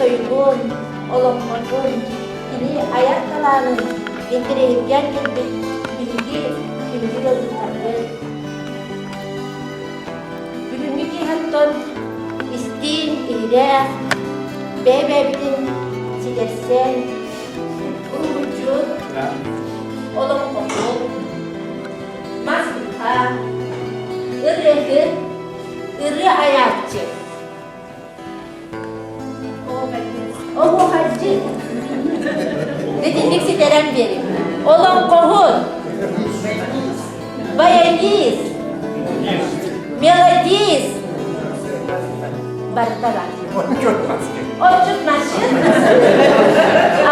ырыатын-тойугун, олоҥхотун, кини айар талаанын интэриэһиргээн кэлбит биһиги күндү ыалдьыттарбыт. Бүгүҥҥү киэһэттэн истиин, иһирээх, бэйэ-бэйэбитин ситэрсэн, уруһуйдьут, олоҥхоһут, мас ууһа, ырыаһыт, ырыа айааччы, Оһуохайдьыт. Итинник ситэрэн биэриҥ. Олоҥхоһут. Баянист. Мелодист. Барыта бар. Отчут масчыт. Отчут масчыт.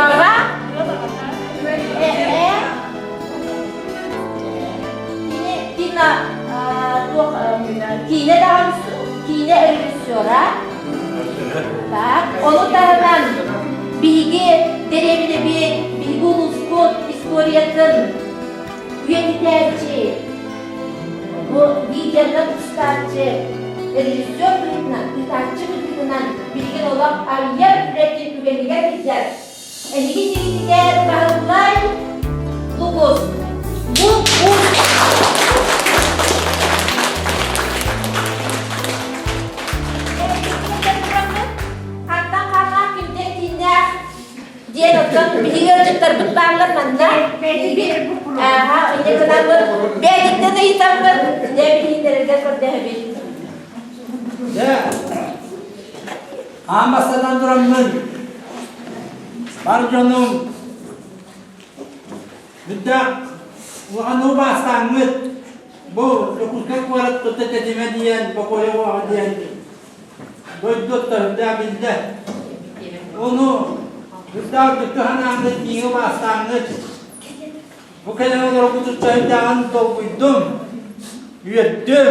Аҕа. Эһээ. Кини кино туох киинэ даҕаны киинэ режиссера. Так, ону таһынан биһиги дэриэбинэбит, биһиги улууспут историятын үйэтитээччи, бу видеонан устааччы, режиссер быһыытынан, ыытааччы быһыытынан билигин олох арыйар үлэтин үгэнигэр сылдьар Эһиги сиргитигэр Баһылай Лукус бу Хантан хааннаах кимтэн кииннээх диэн оттон биһиги ыалдьыттарбыт бааллар манна. Ааха, инньэ гынаммыт бэйэтиттэн ыйытаммыт дьэ билиһиннэрэргэ көрдөһөбүт. Дьэ, Аан бастатан тураммын, бар дьонум бүттэх улахан убаастааммыт бу Дьокуускай куорат кытта тэтимэ диэн Бокуойа диэн дойду оттоһурдаах биллэ. Ону үрдээх үрдүктүү санааҥҥыт, миигин убаастааҥҥыт Бу кэлэн олорбутуттан даҕаны долгуйдум, үөрдүм.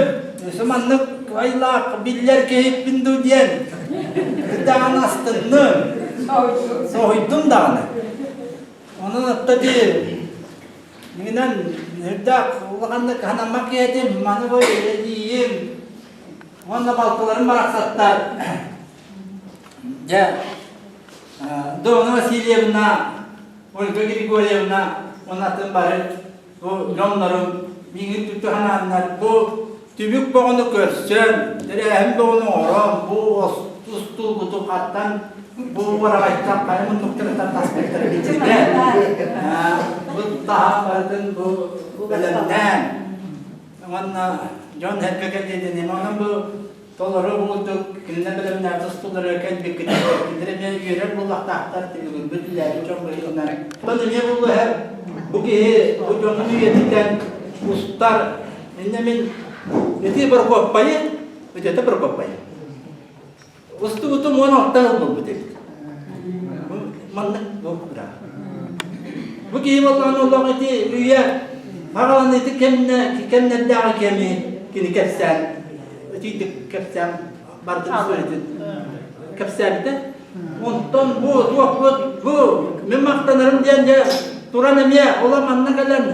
Өссө маннык айылаах биллэр киһиппин дуу диэн даҕаны астынным, соһуйдум даҕаны. Онон отто дии минэн үрдээх улаханнык санаммат киһи этим, маны бу эдьиийим уонна балтыларым барахсаттар. Дьэ, Домна Васильевна Ольга Григорьевна уонна атын бары бу дьоннорум миигин түптэ санааннар бу түбүк боҕону көрсөн, тэрээһин боҕону оҥорон, бу устуулбуту хаттан бу уораҕайтан хайа муннуктарыттан таспыттара биллибэт. Бу таһаан барытын бу бэлэмнээн уонна дьон сэргэ кэлиэтин онон бу Толору курдук кинилэр бэлэмнээх тустуулары кэлбиккитигэр кинилэр эмиэ үөрэр буоллахтаахтар түбүгүрбүт үлээбит дьон быһыытынан. Оттон эмиэ буллуһар бу киһи бу дьонун үйэтитэн устар иннэ мин ити Прокоппайы итиэтэ Прокоппайы устубутум 16 сыл буолбут эбит. Маннык буолбута. Бу киһи буоллаҕына олох ити үйэ хаҕаланыыты кэмнэ кэмнэрдээҕи кэми кини кэпсээн итиитик кэпсээн барытын историятын кэпсээбитэ. Онтон бу туохпут бу мин махтанарым диэн дьэ туран эмиэ ола манна кэлэн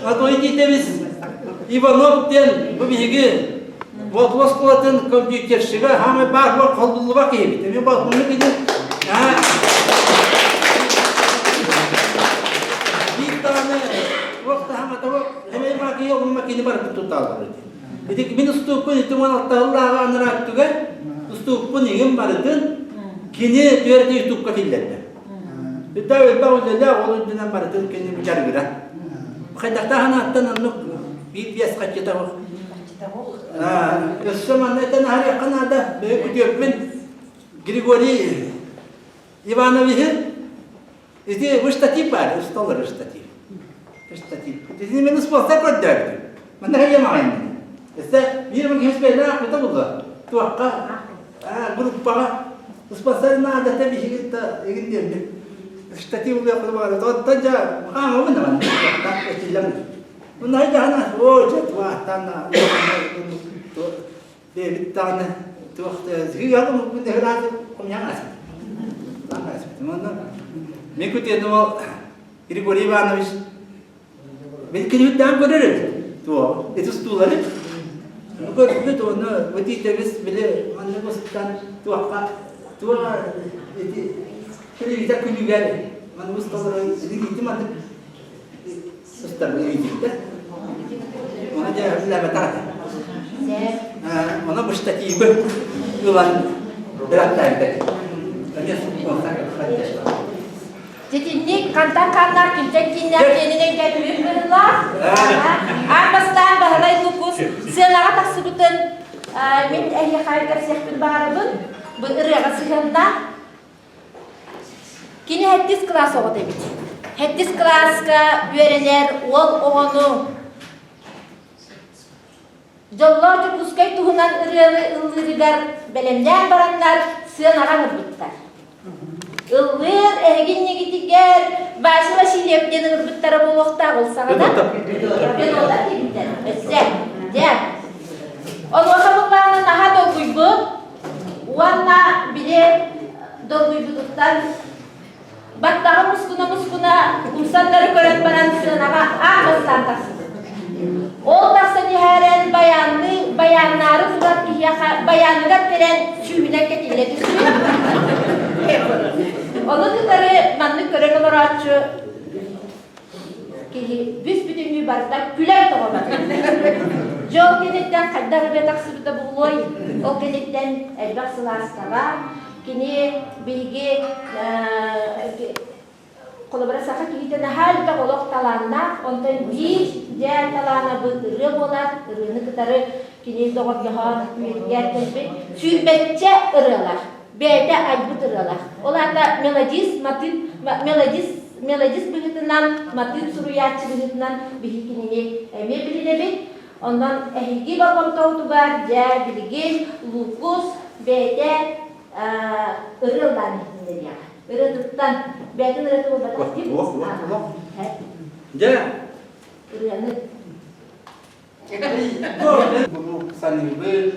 Анатолий Титович Иванов диэн бу биһиги Боотулу оскуолатын компьютерщига хаамай баар буор холбуллубат киһибит. Эмиэ болкуннук кини биир даҕаны туох да хаҥатабы эмиэ киһи олумма кини барбыт тутааллар ити. Ити мин устууппун ити 16 сыллааҕы анараа өттүгэр устууппун иҥин барытын кини түөрт ютубка киллэрдэ. Үрдээх элбэх үлэлээх ол үрдүнэн барытын кини дьарыгыра. Хайдахтаах анааттан оннук биир биэс хаччыта Өссө манна этэн аһарыахха наада. Бэйэ күтүөппүн Григорий Ивановиһы ити бу штатив баар, усталар штатив. Штатив. Итини мен спонсор көрдөөбүтүм. Манна хайыам аҕайын. Өссө биир мин киһи бэйэлээх аппыта булла. Туохха группаҕа спонсор наадата биһиги да игин диэммит. Штатив ылыахпыт баҕар. Оттон дьэ хаамабын да манна. Этиллэн Мунайдаһына, оо, дьэ, туааттан бэйэбит даҕаны туох сыыһалым дэһирааты хомуйан ааспыт. Онно мен күтүөтүм ол Григорий Иванович мен кинибиттээн көрөр эбит. Туох, ити устуулары. Көрбүт, оны бу тиитэбис били маннык устан туохха. Туох ити телевизор күнүгэр маны усталарын илиити маннык устар видеота. Оны дьэ үлэбэтэх этэ. Оны бу штативы ылан быраттаабыт. Эмиэ Ситинник хантан ханнаах кимтэн кииннээх диэнин өйдөөтүбүт быһыылаах. Аан бастаан Баһылай Лукус сыанаҕа тахсыбытын мин эһиэхэ кэпсиэхпин баҕарабын. Бу ырыаҕа сыһыаннаах. Кини сэттис кылаас оҕото эбит. Сэттис кылааска үөрэнэр уол оҕону Дьоллоох Дьокуускай туһунан ырыаны ыллыырыгар бэлэмнээн бараннар сыанаҕа ыҥырбыттар. Ыллыыр эһиги иннигитигэр Вася Васильев диэн ыҥырбыттара буолуохтаах ол саҕана. Пилота диэбиттэр. Өссө. Дьэ. Онуоха былааны наһаа долгуйбут уонна били долгуйбутуттан Баттаҕа мускуна-мускуна умсаннары көрөн баран сыанаҕа аан бастаан тахсыбыт. Ол тахсан иһээрэн байаанныы, байааннаары турар киһиэхэ байааныгар кэлэн сүүһүнэн кэтиллэ түспүт. Ону кытары маннык көрөн олорооччу киһи бүс-бүтүннүү барыта күлэн тоҕо барар. Дьэ ол кэнниттэн хайдах ырыа тахсыбыта буолуой? Ол кэнниттэн элбэх сылаастаҕа кини биһиги холобура саха киһитэ наһаа элбэх олох талааннаах, онтон биир дьэ талаана бу ырыа буолар, ырыаны кытары кини доҕордоһон үйэтигэр кэлбит сүүрбэччэ ырыалаах. бэйэтэ айбыт ырыалаах. Ол аата мелодист, матыып, мелодист, мелодист быһыытынан, матыып суруйааччы быһыытынан биһиги кинини эмиэ билинэбит. Онон эһиги болҕомтоҕутугар дьэ билигин Лукус бэйэтэ ырыа ыллаан иһитиннэриэҕэ. Ырыатыттан бэйэтин ырыата буолбатах дии. Дьэ. Ырыаны. Куруук саныыбыт,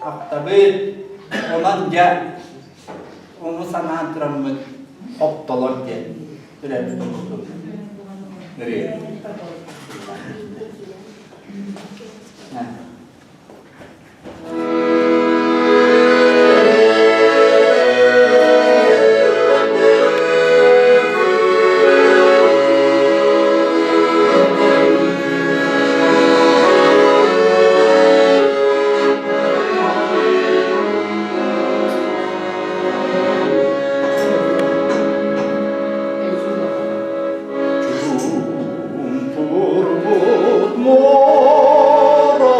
ахтабыт, онон дьэ ону санаан тураммыт хоптолор диэн үрэрбит курдук ырыа. Чуумпурбут муора.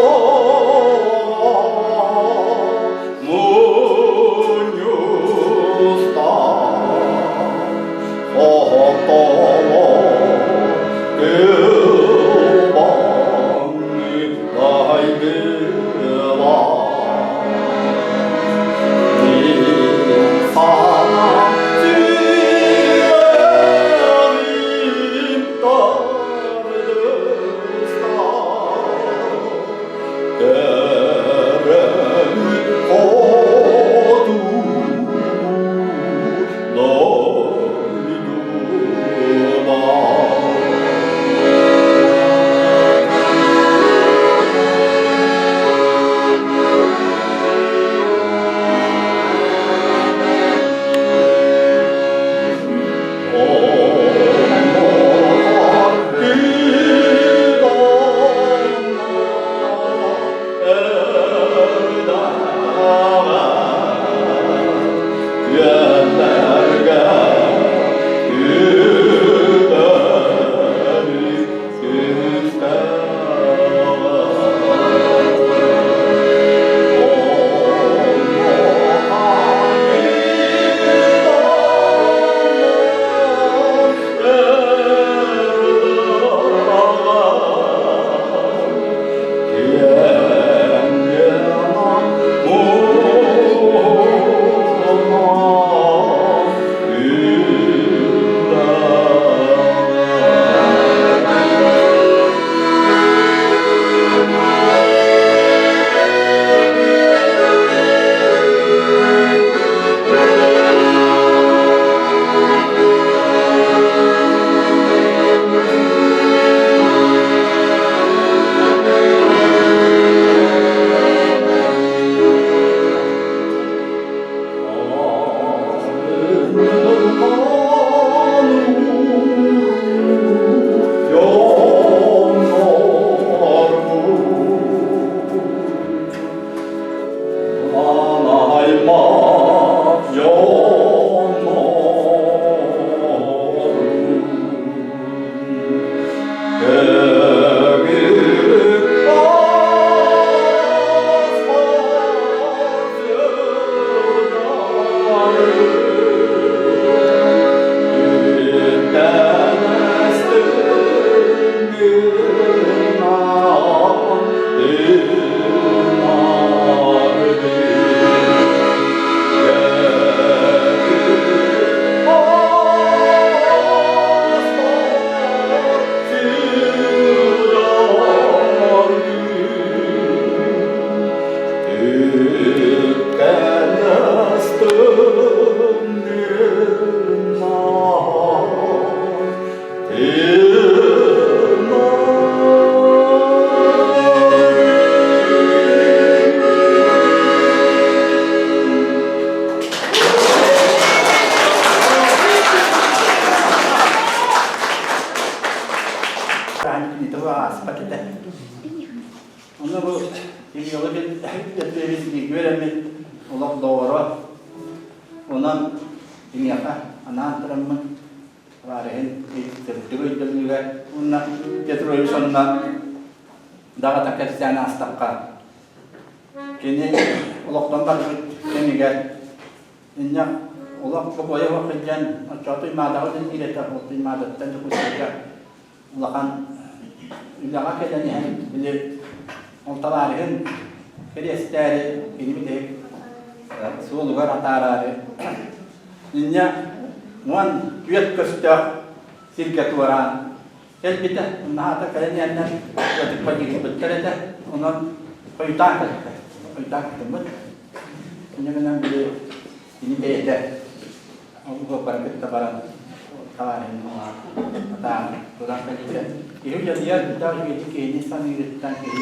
Ааспат этэ. Онно бу Кириллы Петрович бииргэ үөрэммит олох доҕоро. Онон киниэхэ анаан тураммын табаарыһын сырдык өйдөбүлүгэр уонна Петрович онно даҕата кэпсээн аастахха кини олохтон барбыт кэмигэр инньэ олох бокуойа суох сылдьан оччоҕо Туймаадаҕа үлэлиир этэ ол Туймаадаттан Дьокуускайга улахан үлэҕэ кэлэн иһэн били ол табаарыһын кэриэстээри кини бүтэһик суолугар атаараары инньэ 14 көстөөх сиргэ туораан кэлбитэ. Наһаата кэлэн иһэннэр ытыкпа этэ. Онон хойутаан кэлбитэ. Хойутаан кыттыммыт. Инньэ гынан били кини бэйэтэ уһуоппарын кытта баран табаарыһын атаан туран кэлиитэ. Киһи үлэтигэр элбэх үчүгэйдик киһини саныырыттан киһи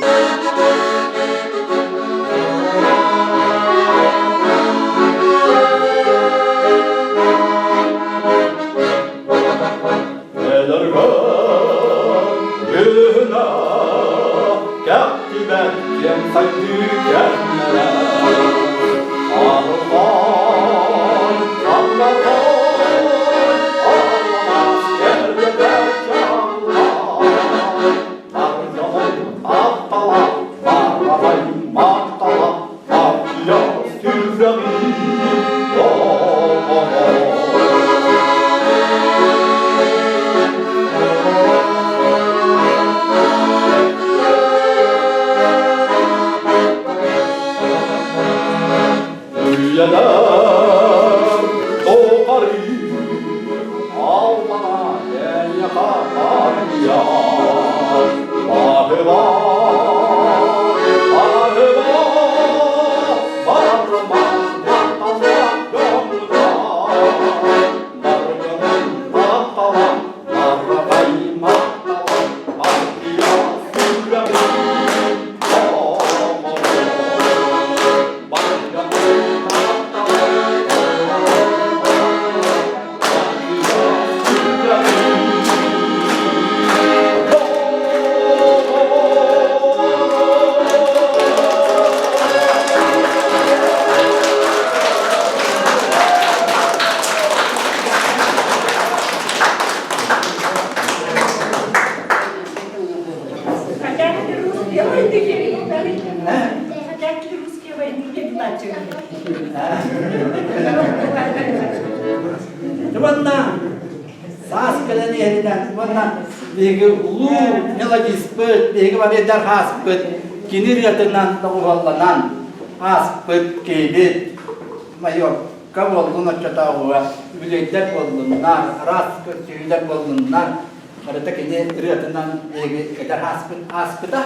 Уонна саас кэлэн иһэринэн уонна биһиги улуу мелодиспыт, биһиги бары ааспыт, кини ырыатынан доҕуһуолланан ааспыт киһибит майорка буоллун оччотооҕуга үбүлүөйдэр буоллуннар, араас көрсүһүүлэр буоллуннар, барыта кини ырыатынан биһиги эдэр ааспыт ааспыта.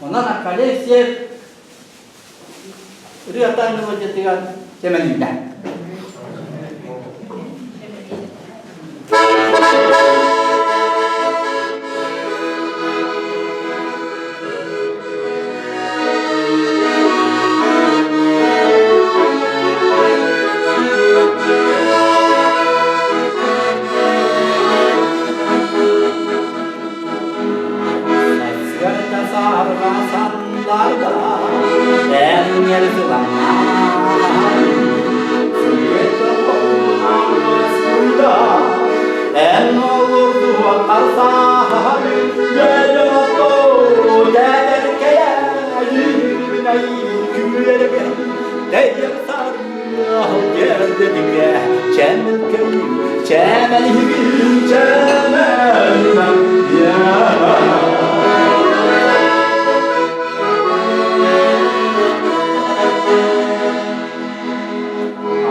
Онон Акалесия ырыата мелодиятыгар сэмэлийдэ.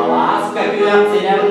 Алааска күөх синем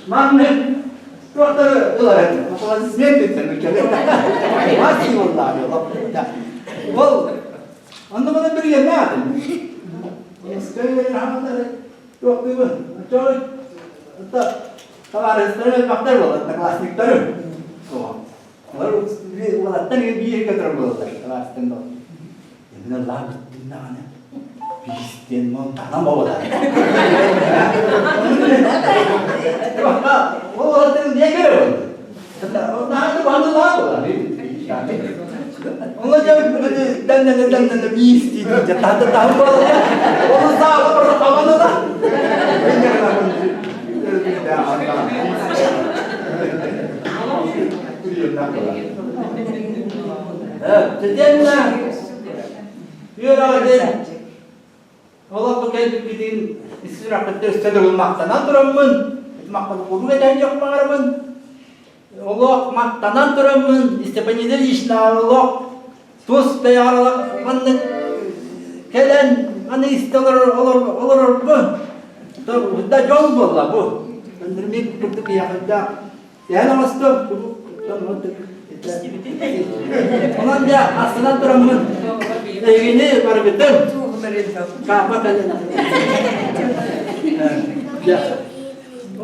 Маннык туохтары ыларын Ол онно маны билиэн наадын. Туохтуубун. Табаарыстары элбэхтэр буолар, одноклассниктары. Олар уолаттар биир көтөр буолаллар, табаарыстан бол. Эмне лаа бүттүн даҕаны биистен монтанан болар. Ол уолаттар не көрөр? Наһаа бааны лаа болар. Ону дьэ дэннэнэ дэннэнэ биис дии дии таһда таһым болар. Оны саала бар хаваны да. Тетенна үөрэҕитин олоххо кэлбиппитин ис сүрэхпиттэн өссө төгүл махтанан тураммын махтанан этэн дьох баҕарабын олох махтанан тураммын Степанида Ильична олох тус бэйэҕэр олох маннык кэлэн аны истэ олорор олорорбун да дьол буолла бу мин курдук киһиэхэ Тэһэн оҥостон Онон дьэ астынан тураммын эйигини барыгытын Каапа кэлэн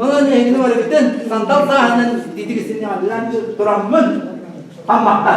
Онон эйигини барыгытын сандал сааһынан дидигисин тураммын хаммакка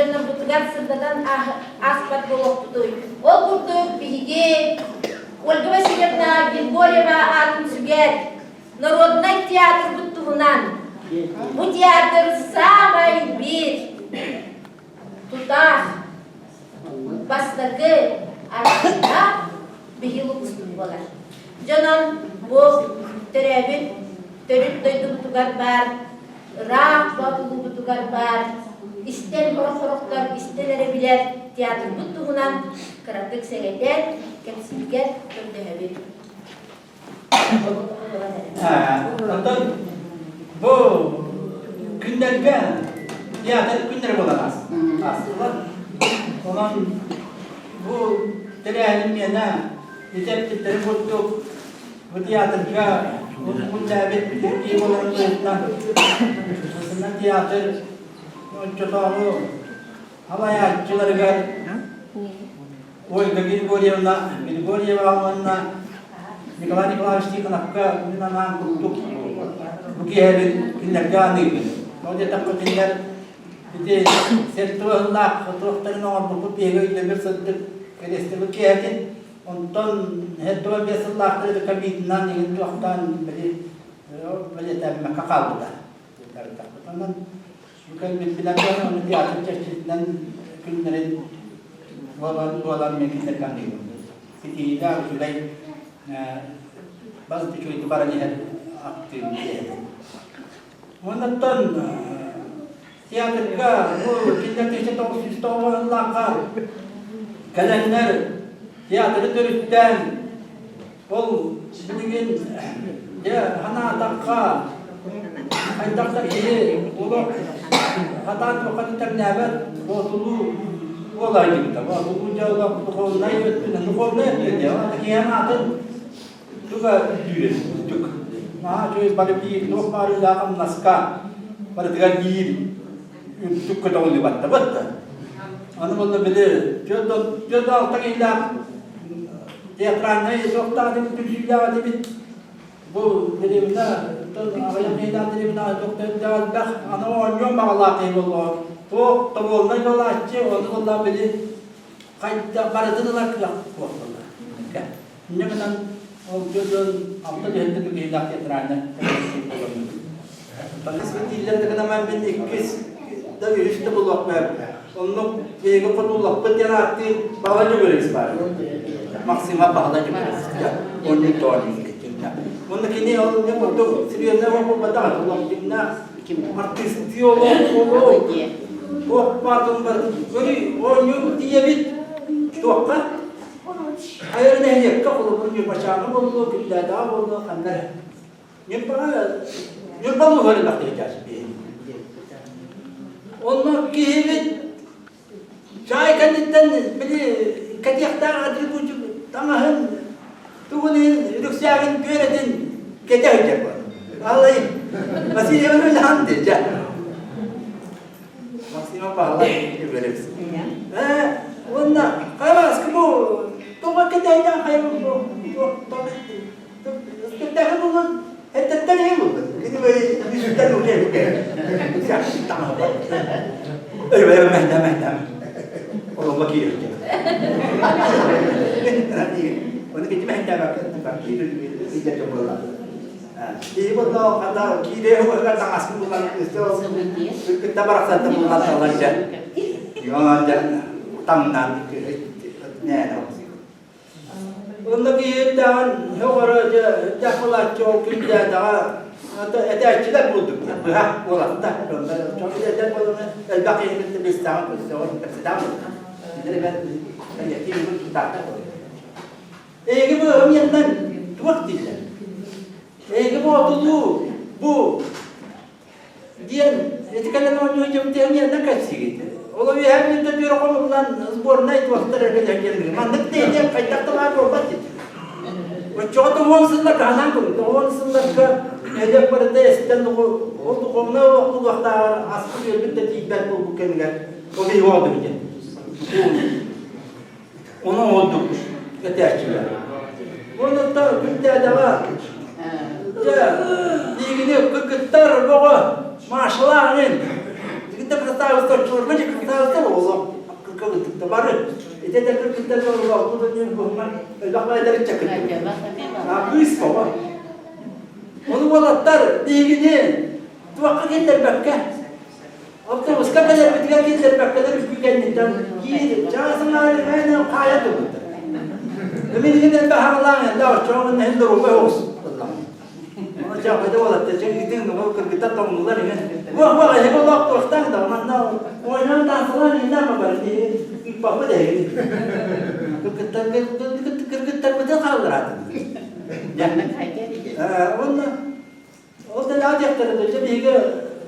дьоннорбутугар сырдатан ааспат буолуохпутуй. Ол курдук биһиги Ольга Васильевна Григорьева аатын сүгэр Народнай театрбыт туһунан бу театр саамай биир тутаах бастакы арааһа биһиги улууспут буолар. Дьонон бу төрөөбүт төрүт дойдубутугар баар, ыраах Боотулуубутугар баар, истэн сорох-сорохтор истэн эрэ билэр театрбыт туһунан кыратык сэгэтэн кэпсииргэ көрдөһөбүт. Онтон бу күннэргэ театр күннэрэ буолан аастылар. Онон бу тэрээһин миэнэ ити эппиттэрин курдук бу театрга уруккуллээбит киһи буоларын быһыытынан театр оччотооҕу салайааччыларыгар Ольга Григорьевна Григорьева уонна Николай Николаевич Тихоновка мин анаан курдук бу киэһэбин кинилэргэ аныыбын. Ол диэтэххэ кинилэр ити сертуоһуннаах туохтарын оҥорбуппут биһиги өйдөбүл сырдык кэриэстэбил киэһэтин онтон 75 сыллаахтары ковидынан игин туохтаан били бэлиэтээбимэккэ хаалбыта. Онон бу кэлбиппинэн ону театр чэрчитинэн күннэрин буолан буолан мен кинилэргэ аныыбын. Ситиһиилээх үчүгэй бас үчүгэйдик баран иһэр актыым диэбит. Оннуттан театрга бу кинилэр 1909 сыллаахха кэлэннэр театры төрүттээн Ол билигин дьэ санаатахха хайдах да киһи олох хатаан туохха да тэҥнээбэт боотулуу буола сылдьыбыта. Боотулуу дьэ олох духовнай өттүнэн духовнай өттүнэн дьэ киһи аатын туга үрдүүр үрдүк. Наһаа үчүгэй бары биир туох баар үлэҕэ хамнаска барытыгар биир үрдүк көтөҕүллүбэттэ да. Аны буолла били 46 киһилээх театральнай суохтаах этибит, түмсүүлээх этибит. Бу дэриэбинэ аҕыйах киһилээх дэриэбинэ элбэх элбэх аны оонньуон баҕалаах киһи буоллаҕа. Туох тобуолунай буолааччы, ону буоллаҕа били хайдах барытын ылар кыах суох буолла. Инньэ гынан ол дьон алта түһэнтэн киһилээх театральнай Дииллэр да гынан мин иккис да үһүс да булуохпун Оннук биһиги хотууллахпыт диэн ааттыыр Баҕа Дьөгүөрүс баар. Максима Баҕала Дьөгүөрүс. Оннук тоонньук. Онно кини ол не курдук серьезно буолбатах олох дьиҥнээх артистыы олох олох туох баатын барытын көрүй оонньуу тиийэбит туохха айар нэһилиэккэ холобур Ньурбачааҥҥа буоллу Күндээдэҕэ буоллу ханна эрэ Ньурбаҕа Ньурба улууһугар элбэх киһи Онно киһибит чаай кэнниттэн били кэтиэхтээх атрибутик таҥаһын тугун иһин үрүксээгин күөрэтин кэтэ сылдьар Алай Василий Иванович дьэ Максима Павлович Ээ уонна хайабаска бу тоҕо кэтэйдээх хайа бу Испэктээкил буллун, эрдэттэн иһин буллун. Кини уже Өй, мэһдэ, мэһдэ. Олоҥҥо киирэр. Оны кити мэһдэ бак, буолла. Киһи буолла, хата киирээ хугар таҥаскын булан, кытта барахсатта булан талан дьэ. Йон дьэ таҥнан нэ Онно киһирдэҕин һөҕөрө дьэ үрдээх буолааччы ол күндээтэҕэ этээччилэр буолдук быһа уолаттар этэр буолана элбэх киһи кытта билсэҕин көрсөҕүн кэпсэтэҕин кинилэр эбэн кэллэктиип тутаахтар Эйиги бу ымыйаннан туох дииллэр? Эйиги бу отулуу бу диэн ити кэлэн оонньуу дьыбытыан иэннэ кэпсиигит. Ол үөһээ мүнтэ түөрэ хомуллан сборнай туохтар эргэлэр диэн маннык диэн хайдах да баар буолбат дии. Оччоҕо тоҕуон сылларга анаан көрүҥ тоҕуон сылларга нэһилиэк барыта эстэн ол духовнай олох булуохтааҕар аспыт үөлбүт да тиийбэт буолбут кэмигэр ол иһи оҕолор диэн. Ону оҥордук этээччилэр. Онуттан күндээдэҕэ дьэ биһигини кыргыттар бөҕө Машалаах иҥин. Кытта кыртаабыттар, чуорга дьэ кыртаабыттар ол. кыттыбыта бары. Ити эдэр кыргыттар олоҕу ньургуһуҥҥа элбэх эдэр ыччат кыттыбыта. А кыыс оҕо. Ону уолаттар биһигини туохха киллэрбэккэ автобуска кэлэрбитигэр киллэрбэккэлэр үкүү кэнниттэн киир чаасын аайы мээнэ хаайа турбуттар. Билигин элбэх аҕалаан элбэх оччоҕун иһин доруобай оҕус Оны чаапайда уолаттар чэҥ ол кыргыттар тоҥнулар иҥэн. Уох уох эһиги олох туохтаах да манна ойнон таансалаан иҥнээн бары ыыппаппыт эһигини. Кыргыттар кыргыттарбытын хааллараатын. Уонна ол да диэхтэрэ дьэ биһиги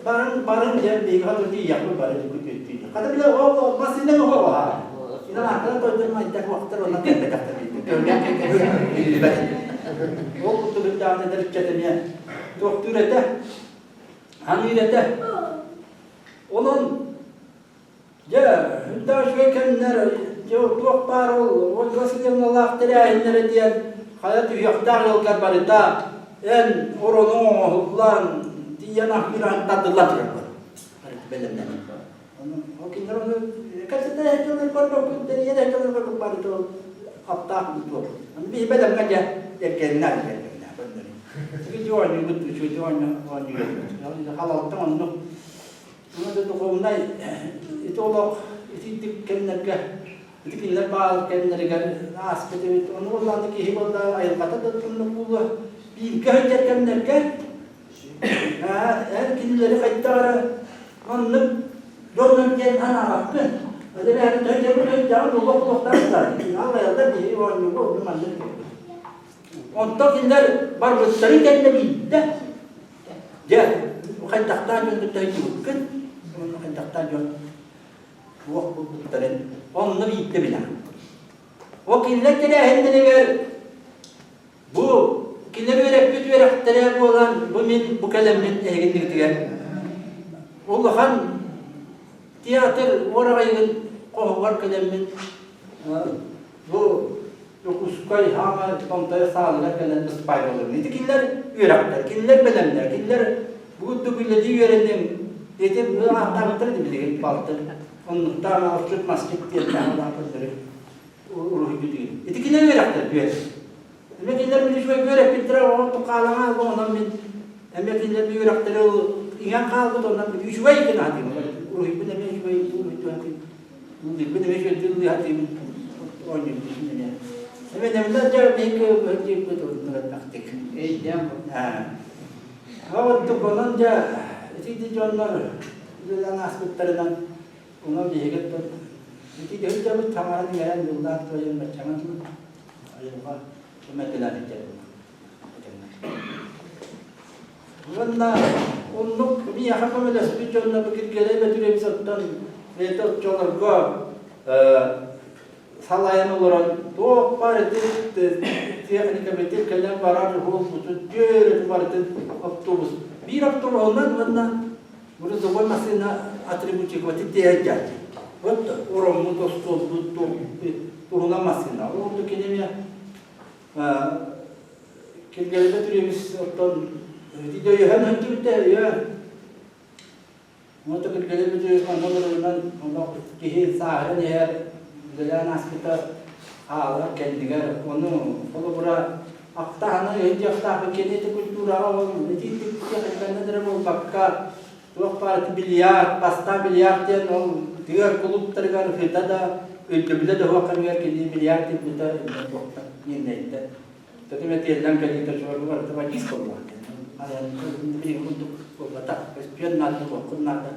барын барын диэн биһиги хатыр тиийэхпит бары күтүөттүү. Хата биле ол массыына оҕо баһаар. Инан ааттара тойдор майдах уохтар онно кэлбэтэхтэр биллибэт. Ол курдук даҕаны эдэр эмиэ туохтуур этэ, ханыыр этэ. Онон дьэ үрдээх үчүгэй кэмнэр дьэ туох баар ол Ольга Васильевналаах тэрээһиннэрэ диэн хайа түһүөхтээх ыалгар барыта эн оронуҥ оҥоһуллан тиийэн аһыыр аһын тардыллан турар бэлэмнэнэн. Ол кинилэр ону кэпсэтэ дьоннор көрбөккүн, тэрийэн дьоннор көрбөк барыта ол аптаах буолуо. Аны биһи бэлэмҥэ дьэ эргэннэр эргэннэр көннөрү. Үчүгэй оонньуубут, үчүгэй оонньуу халалтан оннук Уонна духовнай ити олох итинник кэмнэргэ ити кинилэр баал кэмнэригэр ааспыт эбит. Ону буоллаҕына киһи буолла айылҕата да оннук буолуо. Бииргэ сылдьар кэмнэргэ эн кинилэри хайдах эрэ маннык дьоннор диэн санаабаккын. Ол эрээри төһө өйдөҕүн олох олохтоохтор. Аллайаллар биһиги оонньууга онну маннык. Онтон кинилэр барбыттарын кэннэ биирдэ дьэ хайдахтаах дьон кытта сылдьыбыккын уонна хайдахтаах дьон туох булбуттарын онно биирдэ билэҕин. Ол кинилэр тэрээһиннэригэр бу кинилэр үөрэппит үөрэхтэрэ буолан бу мин бу кэлэммин эһигиннигитигэр улахан театр уораҕайыгын хоһугар кэлэммин бу Дьокуускай хаама Томтойо саалыгар кэлэн быспайбалыыр. Ити кинилэр үөрэхтэр, кинилэр бэлэмнэр, кинилэр бу курдук үлэлии үөрэнним. Ити ааттаабыттар ити билигин балтын. Оннуктаан алчыт масчыт диэн таһалаах көрдөрү уруһуйдуу Ити кинилэр үөрэхтэр үөрэх. Эмэ кинилэр мин үчүгэй үөрэппиттэрэ оҕо тукаалаҥа онон мин эмэ кинилэр үөрэхтэри иҥэн хаалбыт онон үчүгэй гына хатыым. Уруһуйбун эмэ үчүгэй уруһуйдуу хатыым. Ыллыырбын эмэ үчүгэйдик ыллыы сатыыбын оонньуурбун эмиэ. Эмэ нэмнэр дьэ биһиги диэбит оннук элбэхтик. Өйдөөн Оттук онон дьэ ити дьоннор үлэлээн ааспыттарынан онон биһиги ити дьабыт таҥаран иҥэрэн ыллаан туойан баччаҥа дылы айылҕа көмөтүнэн илдьэр Уонна оннук миэхэ көмөлөспүт дьонно бу Киргиэлэй Бөтүрүөбүс оттон бэйэтэ оччолорго салайан олорон туох баар ити техникабытын кэлэн барар уһуолбутун түөрүтүн барытын автобус биир автобуһунан уонна грузовой массыына атрибутикабытын тиэйэн дьааччы. Вот ороммут, остуолбут, туһунан массыына. Ол курдук кини эмиэ Киргиэлэйгэ түрүөбүс оттон дөйөһөн сылдьыбыта өйө Уонна Киргиэлэй Бөтүрүөбүс манна олорорунан олох киһи сааһыран иһэр үлэлээн ааспыта хаалар кэннигэр ону холобура ахтаһана өйдүөхтаах кини ити культураҕа ол ити техниканан эрэ буолбакка туох баар ити бильярд бастаан бильярд диэн ол тыа кулууптарыгар ыһыта да өйдөбүлэ да суох кэмигэр кини бильярд диэбитэ туохтан миирнэйтэн Тэтим этиэллэн кэлиитэ чуору барыта вагист буоллаҕа. Билигин курдук буолбатах. Өспүөн наада, туоххун наада.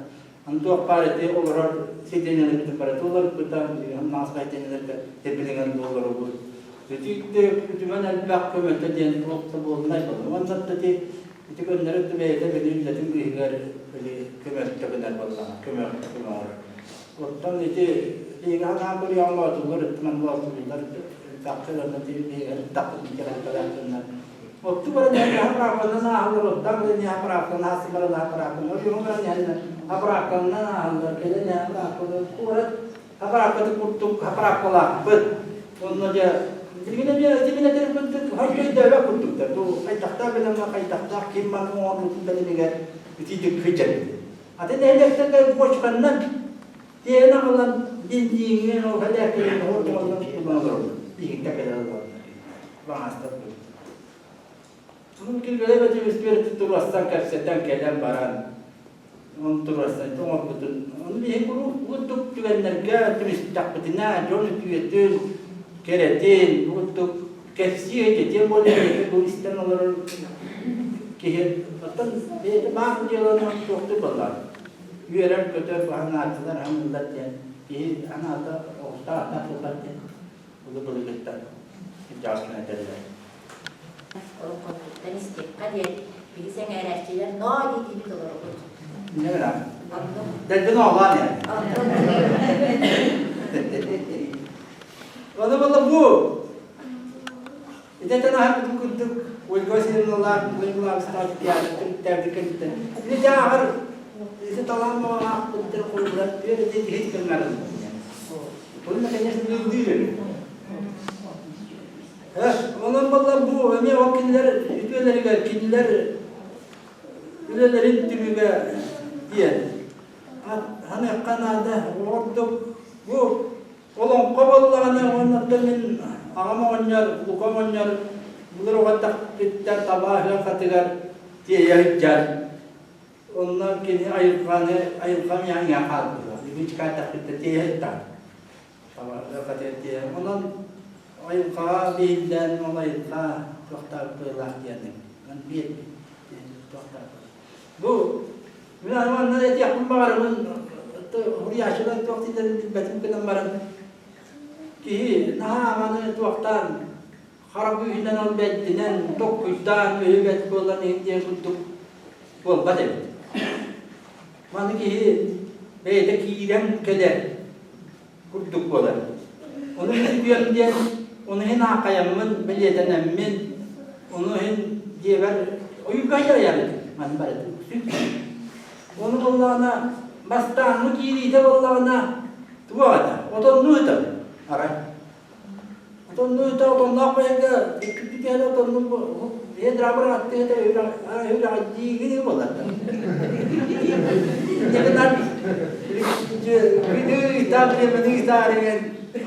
Аны туох баар ити олорор сидиэнньэлэрбитин барыта уларыппыта, билигин маас сидиэнньэлэргэ тэбилиҥэн олоробут. Ити үтүмэн элбэх көмөтө диэн туох да буолунай буолла. Уонна ити ити көннөрү бэйэтэ били үлэтин быыһыгар били көмөлтө гынар буоллаҕа, көмө көмө оҥорор. Оттон ити биһиги ханаан көрүөҕүм боотуллар, үтүмэн боотуллар Отту баран аппараакканан ааһаллар, оттон баран аппараакканан ааһаллар, баран аппараакканан, ойуун баран аппараакканан ааһаллар, кэлэн аппараакканан куорат аппарааккатын курдук аппарааккалаахпыт. Онно дьэ билигин эмиэ ити мин этэрим курдук хойду өйдөөбөт курдуктар. Бу хайдахтаах бэлэмҥэ хайдахтаах ким маны оҥорбутун бэлэмигэр итиитик сылдьар. Атын нэһилиэктэргэ бочканнан. Тиэйэн аҕалан бензиҥҥэ ол элээккэлэрин оһор тутан олоробут. Биһиктэ кэлэн олороллор. Баҕастар Онон Киргилэй Владимирович туруорсан кэпсэтэн кэлэн баран, он туруорсан оҥорбутун, ону биһиги куруук курдук түгэннэргэ түмүстэхпитинэ дьон үтүөтүн, кэрэтин курдук кэпсиэ этиэн буолар бу истэн олорор киһи оттон бэйэтэ баар дьыаланы туохтуур буоллаҕа үөрэр-көтөр анааччылар аһымыллар диэн киһи анаата оҕустаах буолбат диэн улуу былыргыттан кырдьаҕас этэллэр. Олоҥхоттуттан истиэххэ диэн биһи сэҥээрээччилэр ноо дии-диибит олоробут. Не гына? Дэлби ноолаан ээ. Ону буолла бу Итэтэн аһарбытын курдук Ольга Васильевналаах Владимировна театрын кэнниттэн ити дьааҕар ити талаан баҕалаахпыттан холбуран үөрэтэ иһит кыннарын. Онно, конечно, ыллыыр эбит. Онон баллар бу эмиэ ол кинилэр үтүөлэригэр кинилэр үлэлэрин түмүгэ диэн ханыахха наада. Ордук бу олоҥхо буоллаҕына уоннаттан мин аҕам оҕонньор, Лука оҕонньор былыр оҕо эрдэхпиттэн таба ыһыахатыгар тиэйэ сылдьар. Онно кини айылҕаны айылҕам иҥэ хаалбыта. Ибичка эрдэхпиттэн тиэйэ сылдьар. Онон айылҕаҕа биһиллэн, ол айылҕа туохтаах быылаах диэни биир туохтаах. Бу мин манна этиэхпин баҕарабын суруйааччылар туох дииллэрин билбэтим гынан баран киһи наһаа маны туохтаан хара күүһүнэн ол бэрдинэн токкуйдаан өйүбэт буолан иһин диэн курдук буолбат эбит. Маны киһи бэйэтэ киирэн кэлэр курдук буолар. Ону иһин бүөм диэн, ону иһин аахайаммын, бэлиэтэнэммин, ону иһин дьиэбэр ойууга дьарайабын маны барытын Ону буоллаҕына, бастааҥҥы киириитэ буоллаҕына, туох этэ, отоннуу ыытабын, арай. Отоннуу ыыта отонноох бэйэгэ иккитэ отоннуу бэйэ драбыр аттыгата үрэҕэ буолар. Дьэгинар